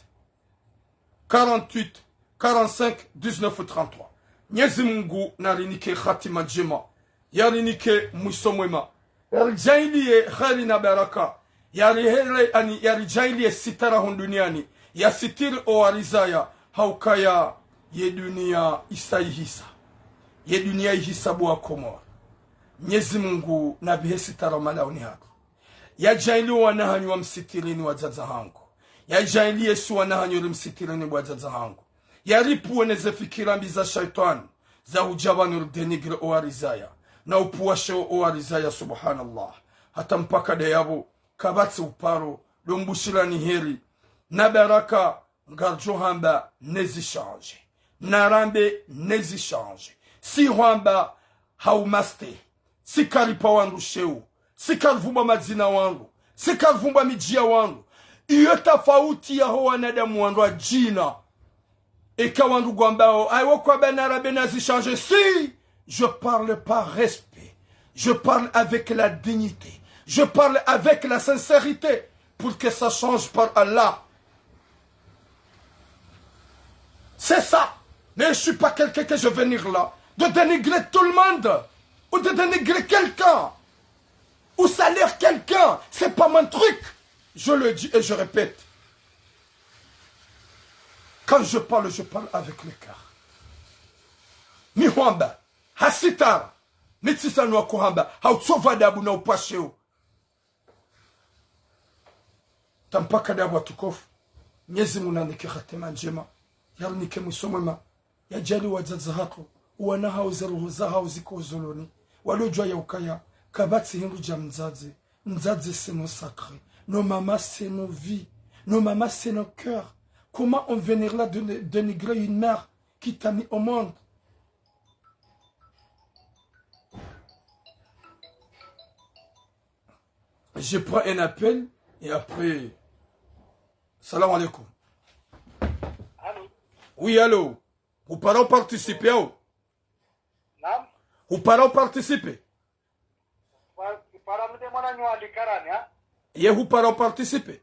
quarante-huit, quarante-cinq, dix-neuf, trente-trois. Mnyezi Mungu narinike hatima ndjema, yarinike mwiso mwema, yaridjaaliye kheri na baraka, yarihere, ani, yaridjaaliye sitara hunu duniani, yasitiri owarizaya, ha ukaya ye dunia isa ihisa. Ye dunia ihisa bo Wakomori. Mnyezi Mungu navihe sitara malauni hatru. Yadjaaliye wana hanyu wamsitirini wadzadze hangu. Yadjaaliye si wana hanyu rimsitirini wadzadze hangu. Yaripvuwe ne ze fikira mbi za shaitwani, za udja pvanu ridénigrer owarizaya, na upvuwa sheo owarizaya, subhanallah. Hata mpaka nde yapvo, kapvatsi uparo, ndo mbushirani heri na baraka, ngaridjo hamba nezi change. Narambe nezi change. Si hwamba hau maste. Si karipva wandru sheo. Si karipvumbwa madzina wandru. Si karipvumbwa midji ya wandru. Iyo tafauti yaho wanadamu wandru wadjina. Eka wandru ngwambao, ayo kwamba narambe nazi change. Si, je parle par respect. Je parle avec la dignité. Je parle avec la sincérité. Pour que ça change par Allah. C'est ça. Mais je suis pas quelqu'un que je vais venir là de dénigrer tout le monde ou de dénigrer quelqu'un ou salir quelqu'un. C'est pas mon truc. Je le dis et je répète. Quand je parle, je parle avec le cœur. Mi hwamba, ha sitara, mi tsi sanwa kuhamba, ha utsovu adabu na upvwa sheo. Tampaka ndapvo watukufu. Mnyezi Mungu nanike hatima ndjema. Yarinike mwiso mwema. Yadjaaliye wadzadze hatru, wana hao ze roho zahao ziko uzuluni. Walio djuwa ya ukaya, kapvatsi hindru dja mdzadze. Mdzadze c'est nos sacrés. Nos mamans c'est nos vies. Nos mamans c'est nos cœurs. Comment on venir là de, de dénigrer une mère qui t'a mis au monde. Je prends un appel et après. Salam alaikum. Allô. Oui, allô. Vous parlez participer, oh. Naam. Vous parlez participer. Para mde mwana nyo alikarani ha. Ye vous parlez participer.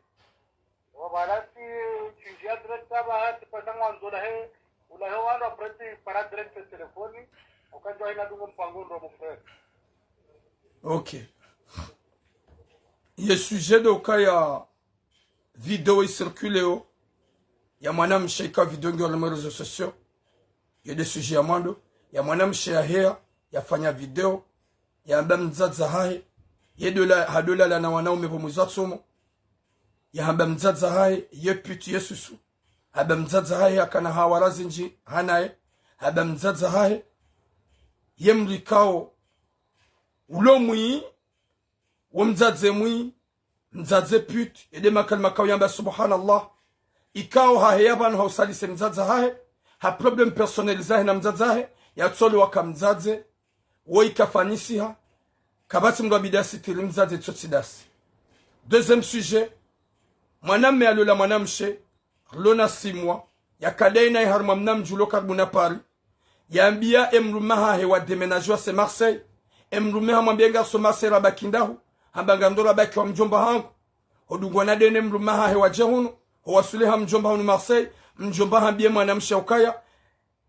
Wabala si sujet direct aba hati pasa mwanzo la he. Ula he wala preti para direct téléphone. Ukanjwa hina dungo mpango ndo mfere. Ok. Ye sujet ndo ukaya video i circule yo ya mwanamshe ika video ngiyo harumwa réseaux sociaux. Yo nde sujet ya mwando ya mwanamshe ya heya yafanya video yahamba mdzadze hahe ye dola hadolala na wanaume pvo mwezi wa tsomo. Yahamba mdzadze hahe ye pute ye susu. Hamba mdzadze hahe hakana hawara zindji hanaye. Hamba mdzadze hahe ye mdru ikao ulo mwi wo mdzadze mwi mdzadze pute, ede makalima kauyamba subhanallah. Ikao haheya pvanu hausalise mdzadze hahe, ha problème personnel zahe na mdzadze hahe, yatsole waka mdzadze, wo ikafanyisiha, kapvatsi mdru abidi asitiri mdzadze tsotsi dasi. Deuxième sujet, mwanamme alola mwanamshe, rilo na six mois, yakadayi naye harumwa mnamdji ulo karibu na Paris. Yambiya emlume hahe wa déménagé wa se Marseille. Emlume hamwambiya ngarso Marseille rabaki ndahu. Hamba ngando rabaki wa mdjomba hangu. Hodungwa na dene mlume hahe wadje hunu. Howaswili ha mdjomba hunu Marseille. Mdjomba hambiye mwanamshe ukaya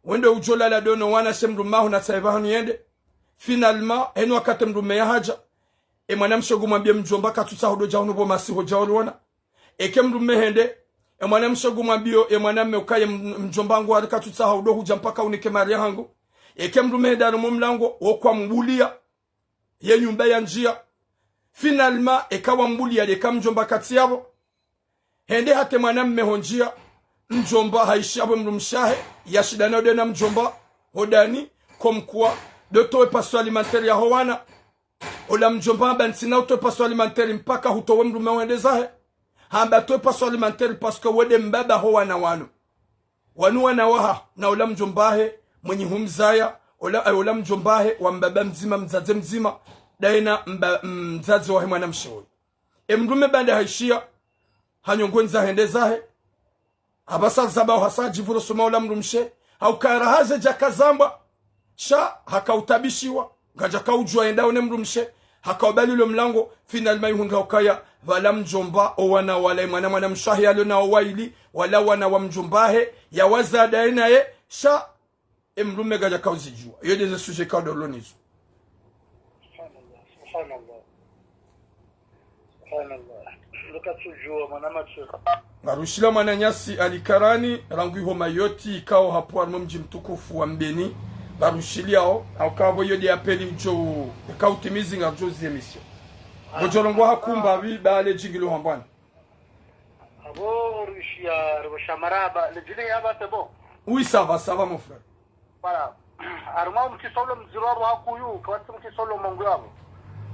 wende udjolala dono wana she mlume haho natsahe pvahanu yende. Finalement henu wakati mlume yahadja, emwanamshe ngumwambiye mdjomba katsutsaha udo dja hunu pvo masihu dja uriona. Eke mlume hende, emwanamshe ngumwambiyo emwanamme ukaya mdjomba hangu hari katsutsaha udo hudja mpaka unike mali yahangu. Eke mlume hende harumwa mlango wo kwambuliya ye nyumba yandjiya. Finalement eka wambuliya eka mdjomba katsi yapvo. Hende hata emwanamme hondjiya, mdjomba haishiya pvo emlumshe hahe yashinda na ude na mdjomba hodani, comme quoi ndo towe passion alimentaire yaho wana. Ola mdjomba hamba ntsina utowe passion alimentaire mpaka hutowe mlume wende zahe. Hamba towe passion alimentaire parce que wende mbaba ho wana wanu. Wanu wana waha, na ola mdjomba hahe mwenyi humzaya, ola, ola mdjomba hahe wa mbaba mdzima, mdzadze mdzima, daye na mba, mdzadze wahe mwanamshe woyi. Emlume baanda haishiya, hanyongwendza hende zahe. Hapvasa zaba hasa djipvuro soma ola mlumshe, haukaya raha ze djaka zambwa. Sha hakautabishiwa, ngadjaka udjuwa yenda one mlumshe. Hakaubali ulo mlango, finalement ihundra ukaya pvala mdjomba, owana wala emwana mwanamshe hahe yalo nao wayili, wala wana wa mdjomba hahe yawazaa daye naye. Sha emlume kadjaka uzidjuwa. Iyo nde ze sujet kaudolonizo. Subhanallah, subhanallah. Subhanallah. Ndo katsudjuwa mwana matso. Ngarushiliya mwananyasi alikarani, rangu iho Mayotte, ikao hapvo harumwa mdji mtukufu wa Mbeni. Ngarushiliyao, haukaya pvo iyo nde appel udjo, eka utimizi ngarudjo zi émission. Ngodjo rongowa hakumba pvi, ba le djingilo hambwani. Abo rishiya, ribo sha marahaba, le djili ya ba c'est bon. Oui, ça va, ça va, mon frère. Voilà. Harumwa mkisolo mdziro abo hakuyu, kawatsi mkisolo mongo abo.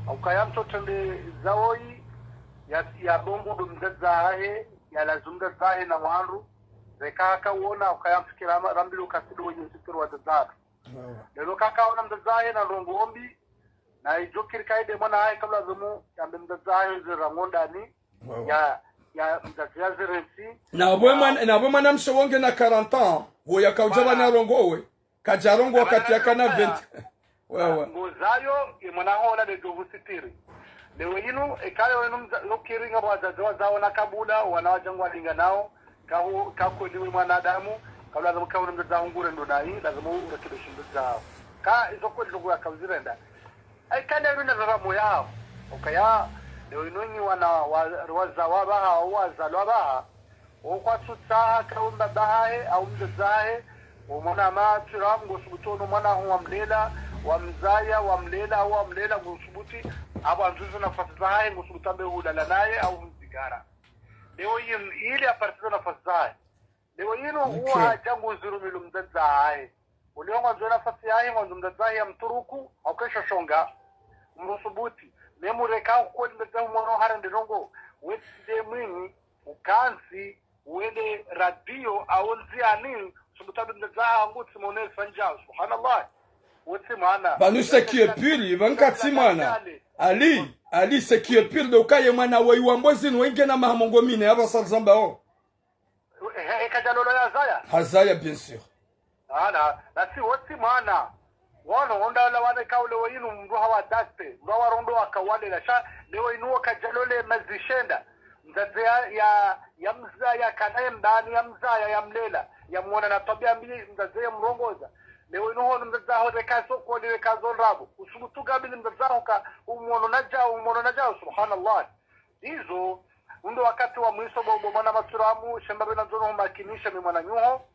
Haukaya mtoto nde zawoyi, ya, ya bongo ndo mdzadze hahe, ya lazimu mdzadze hahe na wandru. Reka haka wona, haukaya mfikira ma, rambilo kasido wenye mfikira wa mdzadze hahe. Lelo kaka wona mdzadze hahe na ndrongo mbi, na idjo kiri kaide mwana hahe kabla zumu, yambe mdzadze hahe zira ngondani, ya, ya mdzadze ya zirentsi. Na pvo mwana, na pvo mwanamshe wonge na quarante ans, wo yakaudja pvanu arongowe, kadjarongowa wakati yakana vingt. Wewe. Ngozayo, ye mwana hola de djovu sitiri. Leo inu, eka leo inu mza, yo kiri ngapvo wadzadze wazao na kabula, wana wadja ngwalinganao, kahu, kakweli we mwanadamu, kabula lazimu kahu na mdzadze haho ngurendo nayi, lazimu urekebeshe mdzadze haho. Ka, izo kweli ndrongo yakauzirenda. Ayi, ka leo inu na raramo yaho. Ukaya, leo inu nyi wana, wa, wazao apvaha, wazalwa apvaha. Wo kwatsutsaha ka wo mbaba hahe, au mdzadze hahe, wo mwana matso, ngoshubuti ono mwana haho wamlela, wamzaya, wamlela, au wamlela, ngoshubuti, apvo andzuze nafasi zahahe, ngoshubuti ambe hulala naye, au humzingara. Leo inu, ili apartize nafasi zahahe. Leo inu, uwo hadja nguzirumilo mdzadze hahe. Ulio ngwandzo nafasi yahe, ngwandzo mdzadze hahe ya mturuku, haukesha shonga. Mrushubuti. Memu reka ukweli mdzadze haho mwana harende ndrongo. Wetsi nde mwinyi, ukantsi, Wende radio au ndziani, subutu wambe mdzadze hangu tsimone fanyao, subhanallah. Wotsi mwana. Pvanu ce qui est pire, pvanu katsi mwana. Ali, Ali, ce qui est pire, ndo ukaya ye mwana woyi wa mbwezini, woyi ngena maha mengo mine, apvasa rizambao. Eh, eh, kadjalolo yazaya. Hazaya, bien sûr. Ala, nasi wotsi mwana. Wono, onda la wane kaule wa inu mndru hawadate, mndru hawarondo wakawalela. Sha, leo inu wakadjalole mezi shenda. Mdzadze ya, ya, ya mzaya, kana ye mbani ya mzaya, ya mlela. Ya mwona na twabia mbi, mdzadze ya mrongoza. Leo inu hono mdzadze aho reka zo koni, reka zo ndrabo. Usubutu kabili mdzadze aho ka, umwono na djao, umwono na djao, subhanallah. Izo, undo wakati wa mwiso bo, bo mwana matsuramu, shemba bena nzono humakinisha mi mwananyaho.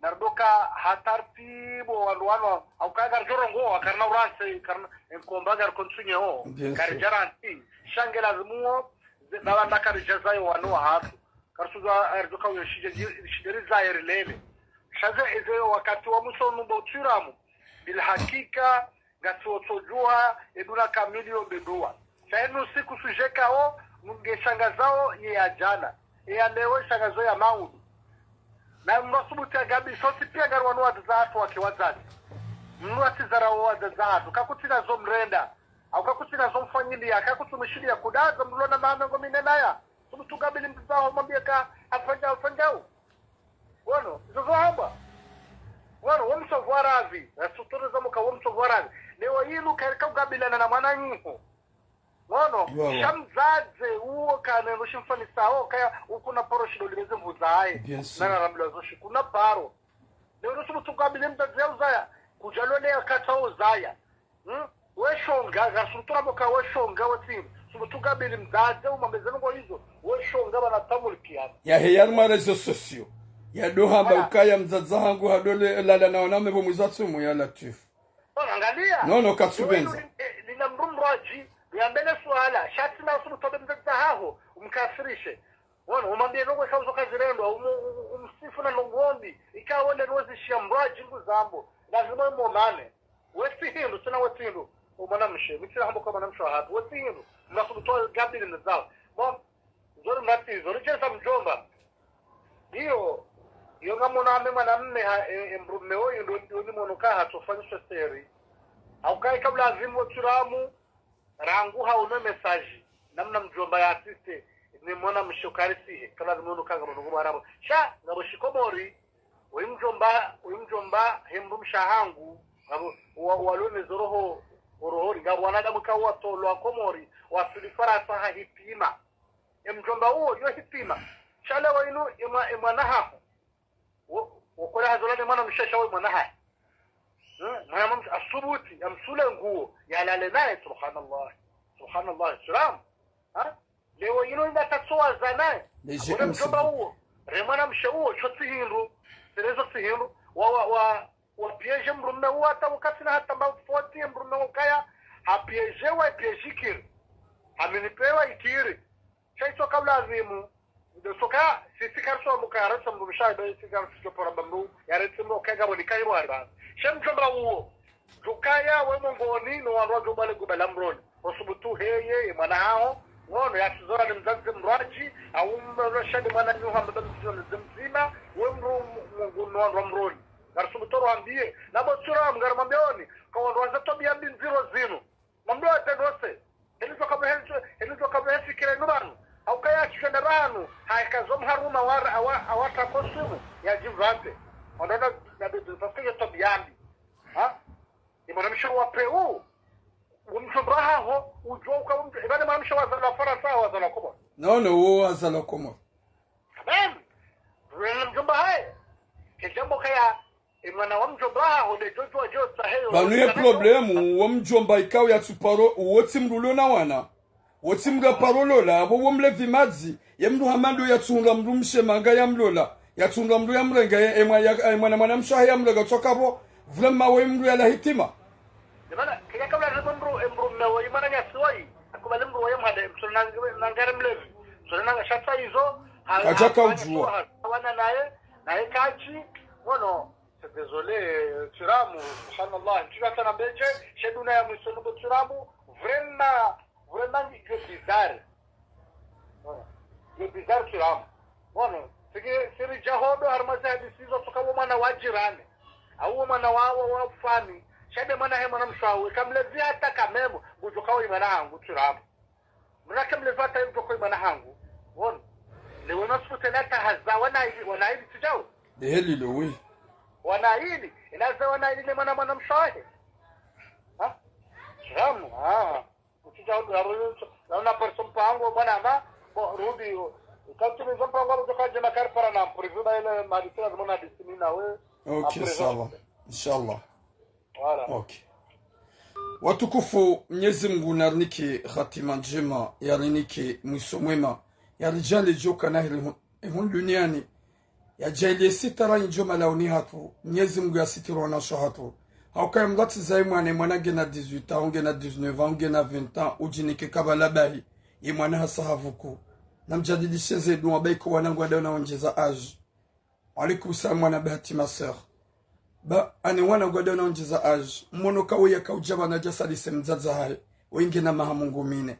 Narudoka ha tartibu wandru wanu, au kaya karidjorongoa, karina urantsi, karina enkomba, kari konsunyeho, bien sûr, karidjaranti. Sha nge lazimu wo, ze, na wanda karidjazayo wanu wahatru. Karisuza, aridoka uyo shidje, shidje rizaye rilele. Sha ze, eze wakati wa mwiso nu bo tsuramu. Bil hakika, ngasi wotsodjua, eduna kamili yo mbendrua. Sha inu siku sujekao, nge shangazao ye ya djana. Ye ya leo, shangazo ya maudu. Na mndru asubutu ya gabi, sontsi pia ngari wanu wadzadze hatru wake wadzadze. Mndru atsizarau wadzadze hatru, kakutsina zo mrenda. Au kakutsina zo mfanyilia, kakutsu mshilia kudaza, mndru lona maha mengo mine naya. Subutu kabili mdzadze aho mwambie ka, afanyao, afanyao. Wono, izo zo hamba. Wono, wo mtsovu wa ravi. Nasutorezamu ka wo mtsovu wa ravi. Leo inu karika ugabilana na mwananyaho. Wono, sha mdzadze uwo kana no shimfanisao, kaya ukuna paro shido libeze mvuza aye. Bien sûr. Nana rambilwa zo shikuna paro. Leo nusubutu kabili mdzadze ya uzaya. Kudjalole ya kata uzaya. Hmm? We shonga, ngasubutu rambo ka we shonga, we tsi hindru. Subutu kabili mdzadze, umwambeze ndrongo izo. We shonga, bana tamul kiyama. Yahe yanu ma réseaux sociaux. Yado hamba ukaya mdzadze hangu hadole lala na wanaume bo mwiza tsumu ya Latwif. Wono, angalia. Nono, katsupvendza. Lina mndru mrwadji, uyambele swala, sha tsi na usubutu wambe mdzadze haho, umkafirishe. Wono, umwambie ndrongo ikao zo kazirendwa, umu-, umu-, umsifu na ndrongo mbi, ikao wende nozishia mrwadji nguzambo, lazima umomane. We tsi hindru, tsina we tsi hindru. O mwanamshe, mi tsina hambo ka mwanamshe wa hatru. We tsi hindru, mnasubutu kabili mdzadze. Bon, zori mnati, zori cheza mdjomba. Iyo, iyo ngamona ame mwanamme ha, e, e, mdrume oyu ndo, ndo ni mono ka hatsofanyiswa seri. Au kai kabla azimu tsuramu, rangu haono message. Namna mdjomba ya assiste, ni mwanamshe ukarisihe. Kabla azimu ndo kanga mono kwa Arabu. Sha, ngabo shikomori. Uyu mdjomba, uyu mdjomba, he mdrumshe hangu, ngabo, wa, walone zoroho, orohori, ngabo wanadamu ka watolwa Komori, wasuli Farantsa ha hitima. E mdjomba uwo, yo hitima. Sha leo inu, e mwa-, e mwana haho. Wo, wo kola hazola ne mwanamshe sha wo mwana haho. Hmm? Mwanamshe asubuti, ya msule nguo, yalale naye, subhanallah. Subhanallah, salam. Ha? Leo inu inga tatsowaza naye. Akone mdjomba uwo. Re mwanamshe uwo, sho tsi hindru. Serezo tsi hindru. Wa, wa, wa, wa piège mdrume uwo hata wakati na hata mba foti mdrume uwo kaya. Ha piège wa piège kiri. Ha mini pe wa ikiri. Sha itsoka ulazimu. Ndo soka, sisi karso mukara, sa mdrume sha, ibe sisi karso pora bambu. Ya reti mdru, kaya gabo ni kaya ibo hari ba. Sha mdjomba uwo. Djukaya we mongoni no wandru wadjo bale guba la mroni. Wasubutu heye, ye mwana haho. Ngono ya tizora ni mdzadze mrwadji. Au mrwadji ni mwananyaho mbaba mdzima mdzima. We mdru mongoni no wandru wa mroni. Ngarisubutu rwambie. Na bo tsura mngarimwambioni. Ka wandru waza twabia mbi ndziro zinu. Mambo ya tendose. Heli djo kabe, heli djo, heli djo kabe fikira inu banu. Au kaya tishenda banu. Haika zo mharuma wa, awa, awa tako sumu. Ya djimvate. Wandru na, na bedu, parce que yo twabia mbi. Ha? Ni mwanamshe wa peu. Umdjomba haho, udjua uka umdjo-, ibane mwanamshe wazalwa Farantsa, wazalwa Komori. Nono, wo wazalwa Komori. Amen. Rwena mdjomba haye. Kedjambo kaya, e mwana wa mdjomba haho, nde djodjua djo tsaheyo. Pvanu ye problème, wo mdjomba ikao yatsuparo, wo tsi mdru ulo na wana. Wo tsi mdru aparo lola, abo wo mlevi madzi, ye mdru hama ndo yatsuhundra mdrumshe manga ya mlola, yatsuhundra mdru ya mrenga, ye, e mwa-, ya, e mwana mwanamshe ya mrenga tsoka bo, vraiment wo mdru yala hitima. Ndemana, kenya kabla ze mdru, e mdrume wo, imana nyasi wo, akubali mdru wo ye mhade, msona nangare mlevi, msona nanga shatsa izo, ha-, kadjaka ha-, udjua. Ha-, wana naye, naye kachi, wono, c'est désolé, tsuramu, subhanallah, ntsika sana beje, sheduna ya mwiso nubo tsuramu, vraiment, vraiment, c'est bizarre. Voilà. C'est bizarre, tsuramu. Bon, Siki, siri djahodo harumwa ze hadisi zo tsoka wo mwana wa jirani. Au wo mwana wa, wa, wa fami. Sha nde mwana he mwana mshe wahe. Kamlezi hata kamemo. Ngudjo kawo yi mwana hangu tsiramu. Mwana kamlezi hata yi mdjoko yi mwana hangu. Won. Lewo no sute na tahaza wana ili, wana ili tsidjao. Nde heli lo, oui. Wana ili. Ina za wana ili ne mwana mwana mshe wahe. Ha? Tsiramu. Ha. Utsija hudu ya ruyu, ya una perso mpango, mwana amba, bo, rudi, yo. Ikatumi zo mpango, rudu kaje makari para na mpurivu, ba ile madisina, zimona disini na we. Ok, ça va. Inch'Allah. Voilà. Ok. Watukufu, Mnyezi Mungu narinike hatima ndjema, yarinike mwiso mwema, yaridjaanlie djoka na heri hu-, ehunu duniani. Yadjaanlie sitara indjo malaoni hatru, Mnyezi Mungu yasitiri wanashe hatru. Hauka ye mdru tsi zaye mwana, ye mwana ngena dix-huit ans, ngena dix-neuf ans, ngena vingt ans, udjinike kabla bahi, ye mwana hasa havuku. Namdjadidishe ze dua, ba iko wana ngwadao na ondjeza âge. Wa alaykum salam, mwana Bahati, ma sœur. Ba, ane wana ngwadao na ondjeza âge. Mwono kawo yaka udja pvanu yadja salise mdzadze hahe. Wo ngena maha mengo mine.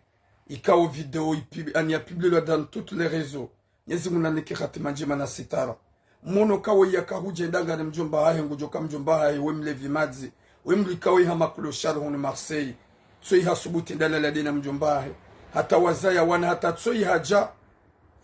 Ikao video ipib-, ani yapiblilwa dans toutes les réseaux. Mnyezi Mungu narinike hatima ndjema na sitara. Mwono kawo yaka hudja ndangani mdjomba hahe, ngudjoka mdjomba hahe, we mlevi madzi, we mlikawo iha ma clochard hunu Marseille. Tsoyi hasubuti ndalala nde na mdjomba hahe. Hata wazaya wana hata tsoyi hadja.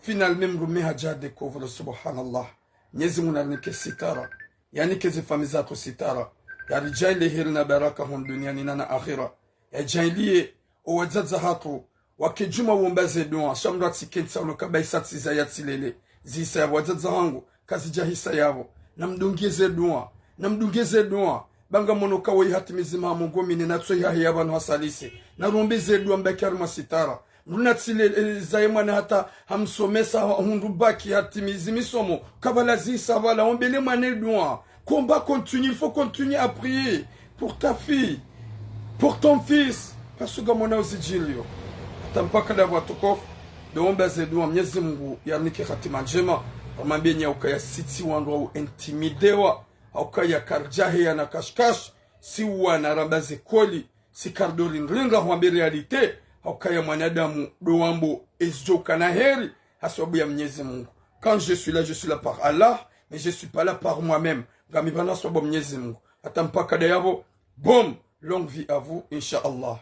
Finalement mdrume hadja découvre, subhanallah. Mnyezi Mungu narinike sitara. Yanike ze fami zatru sitara. Yaridjaanlie heri na baraka hunu duniani na na akhira. Yadjaanlie o wadzadze hatru, wake djuma womba ze dua, sha mdru tsi kentsi ono kaba isa tsi zaye yatsilele. Zihisa yapvo wadzadze hangu, kazidja hisa yapvo. Namdunge ze dua, namdunge ze dua. Ba ngamwono kawo yi hatimizi maha mengo mine na tsoyi hahe ya pvanu hasalise. Narombe ze dua mbaki harumwa sitara. Mdru natsilele, eh, zaye mwana hata hamsomesa ha-, hundru bac hatimizi misomo. Kabla zihisa pvala, ombele mwana dua. Combat continue, il faut continuer à prier pour ta fille, pour ton fils. Parce que ngamwona uzidjilio. Hata mpaka ndapvo watukufu. Ndo omba ze dua Mnyezi Mungu yarinike hatima ndjema. Ramwambie nyi hauka ya sitsi wandru wa u intimidewa. Hauka ya karidja heya na kashkash. Si wana ramba ze kweli. Si karidjo ri ndringa hwambe réalité. Hauka ya mwanadamu ndo wambo ezidjoka na heri. Ha sababu ya Mnyezi Mungu. Quand je suis là, je suis là par Allah, mais je suis pas là par moi-même. Ngami pvanu ha sababu Mnyezi Mungu. Hata mpaka ndayapvo, boum, longue vie à vous, inch'Allah.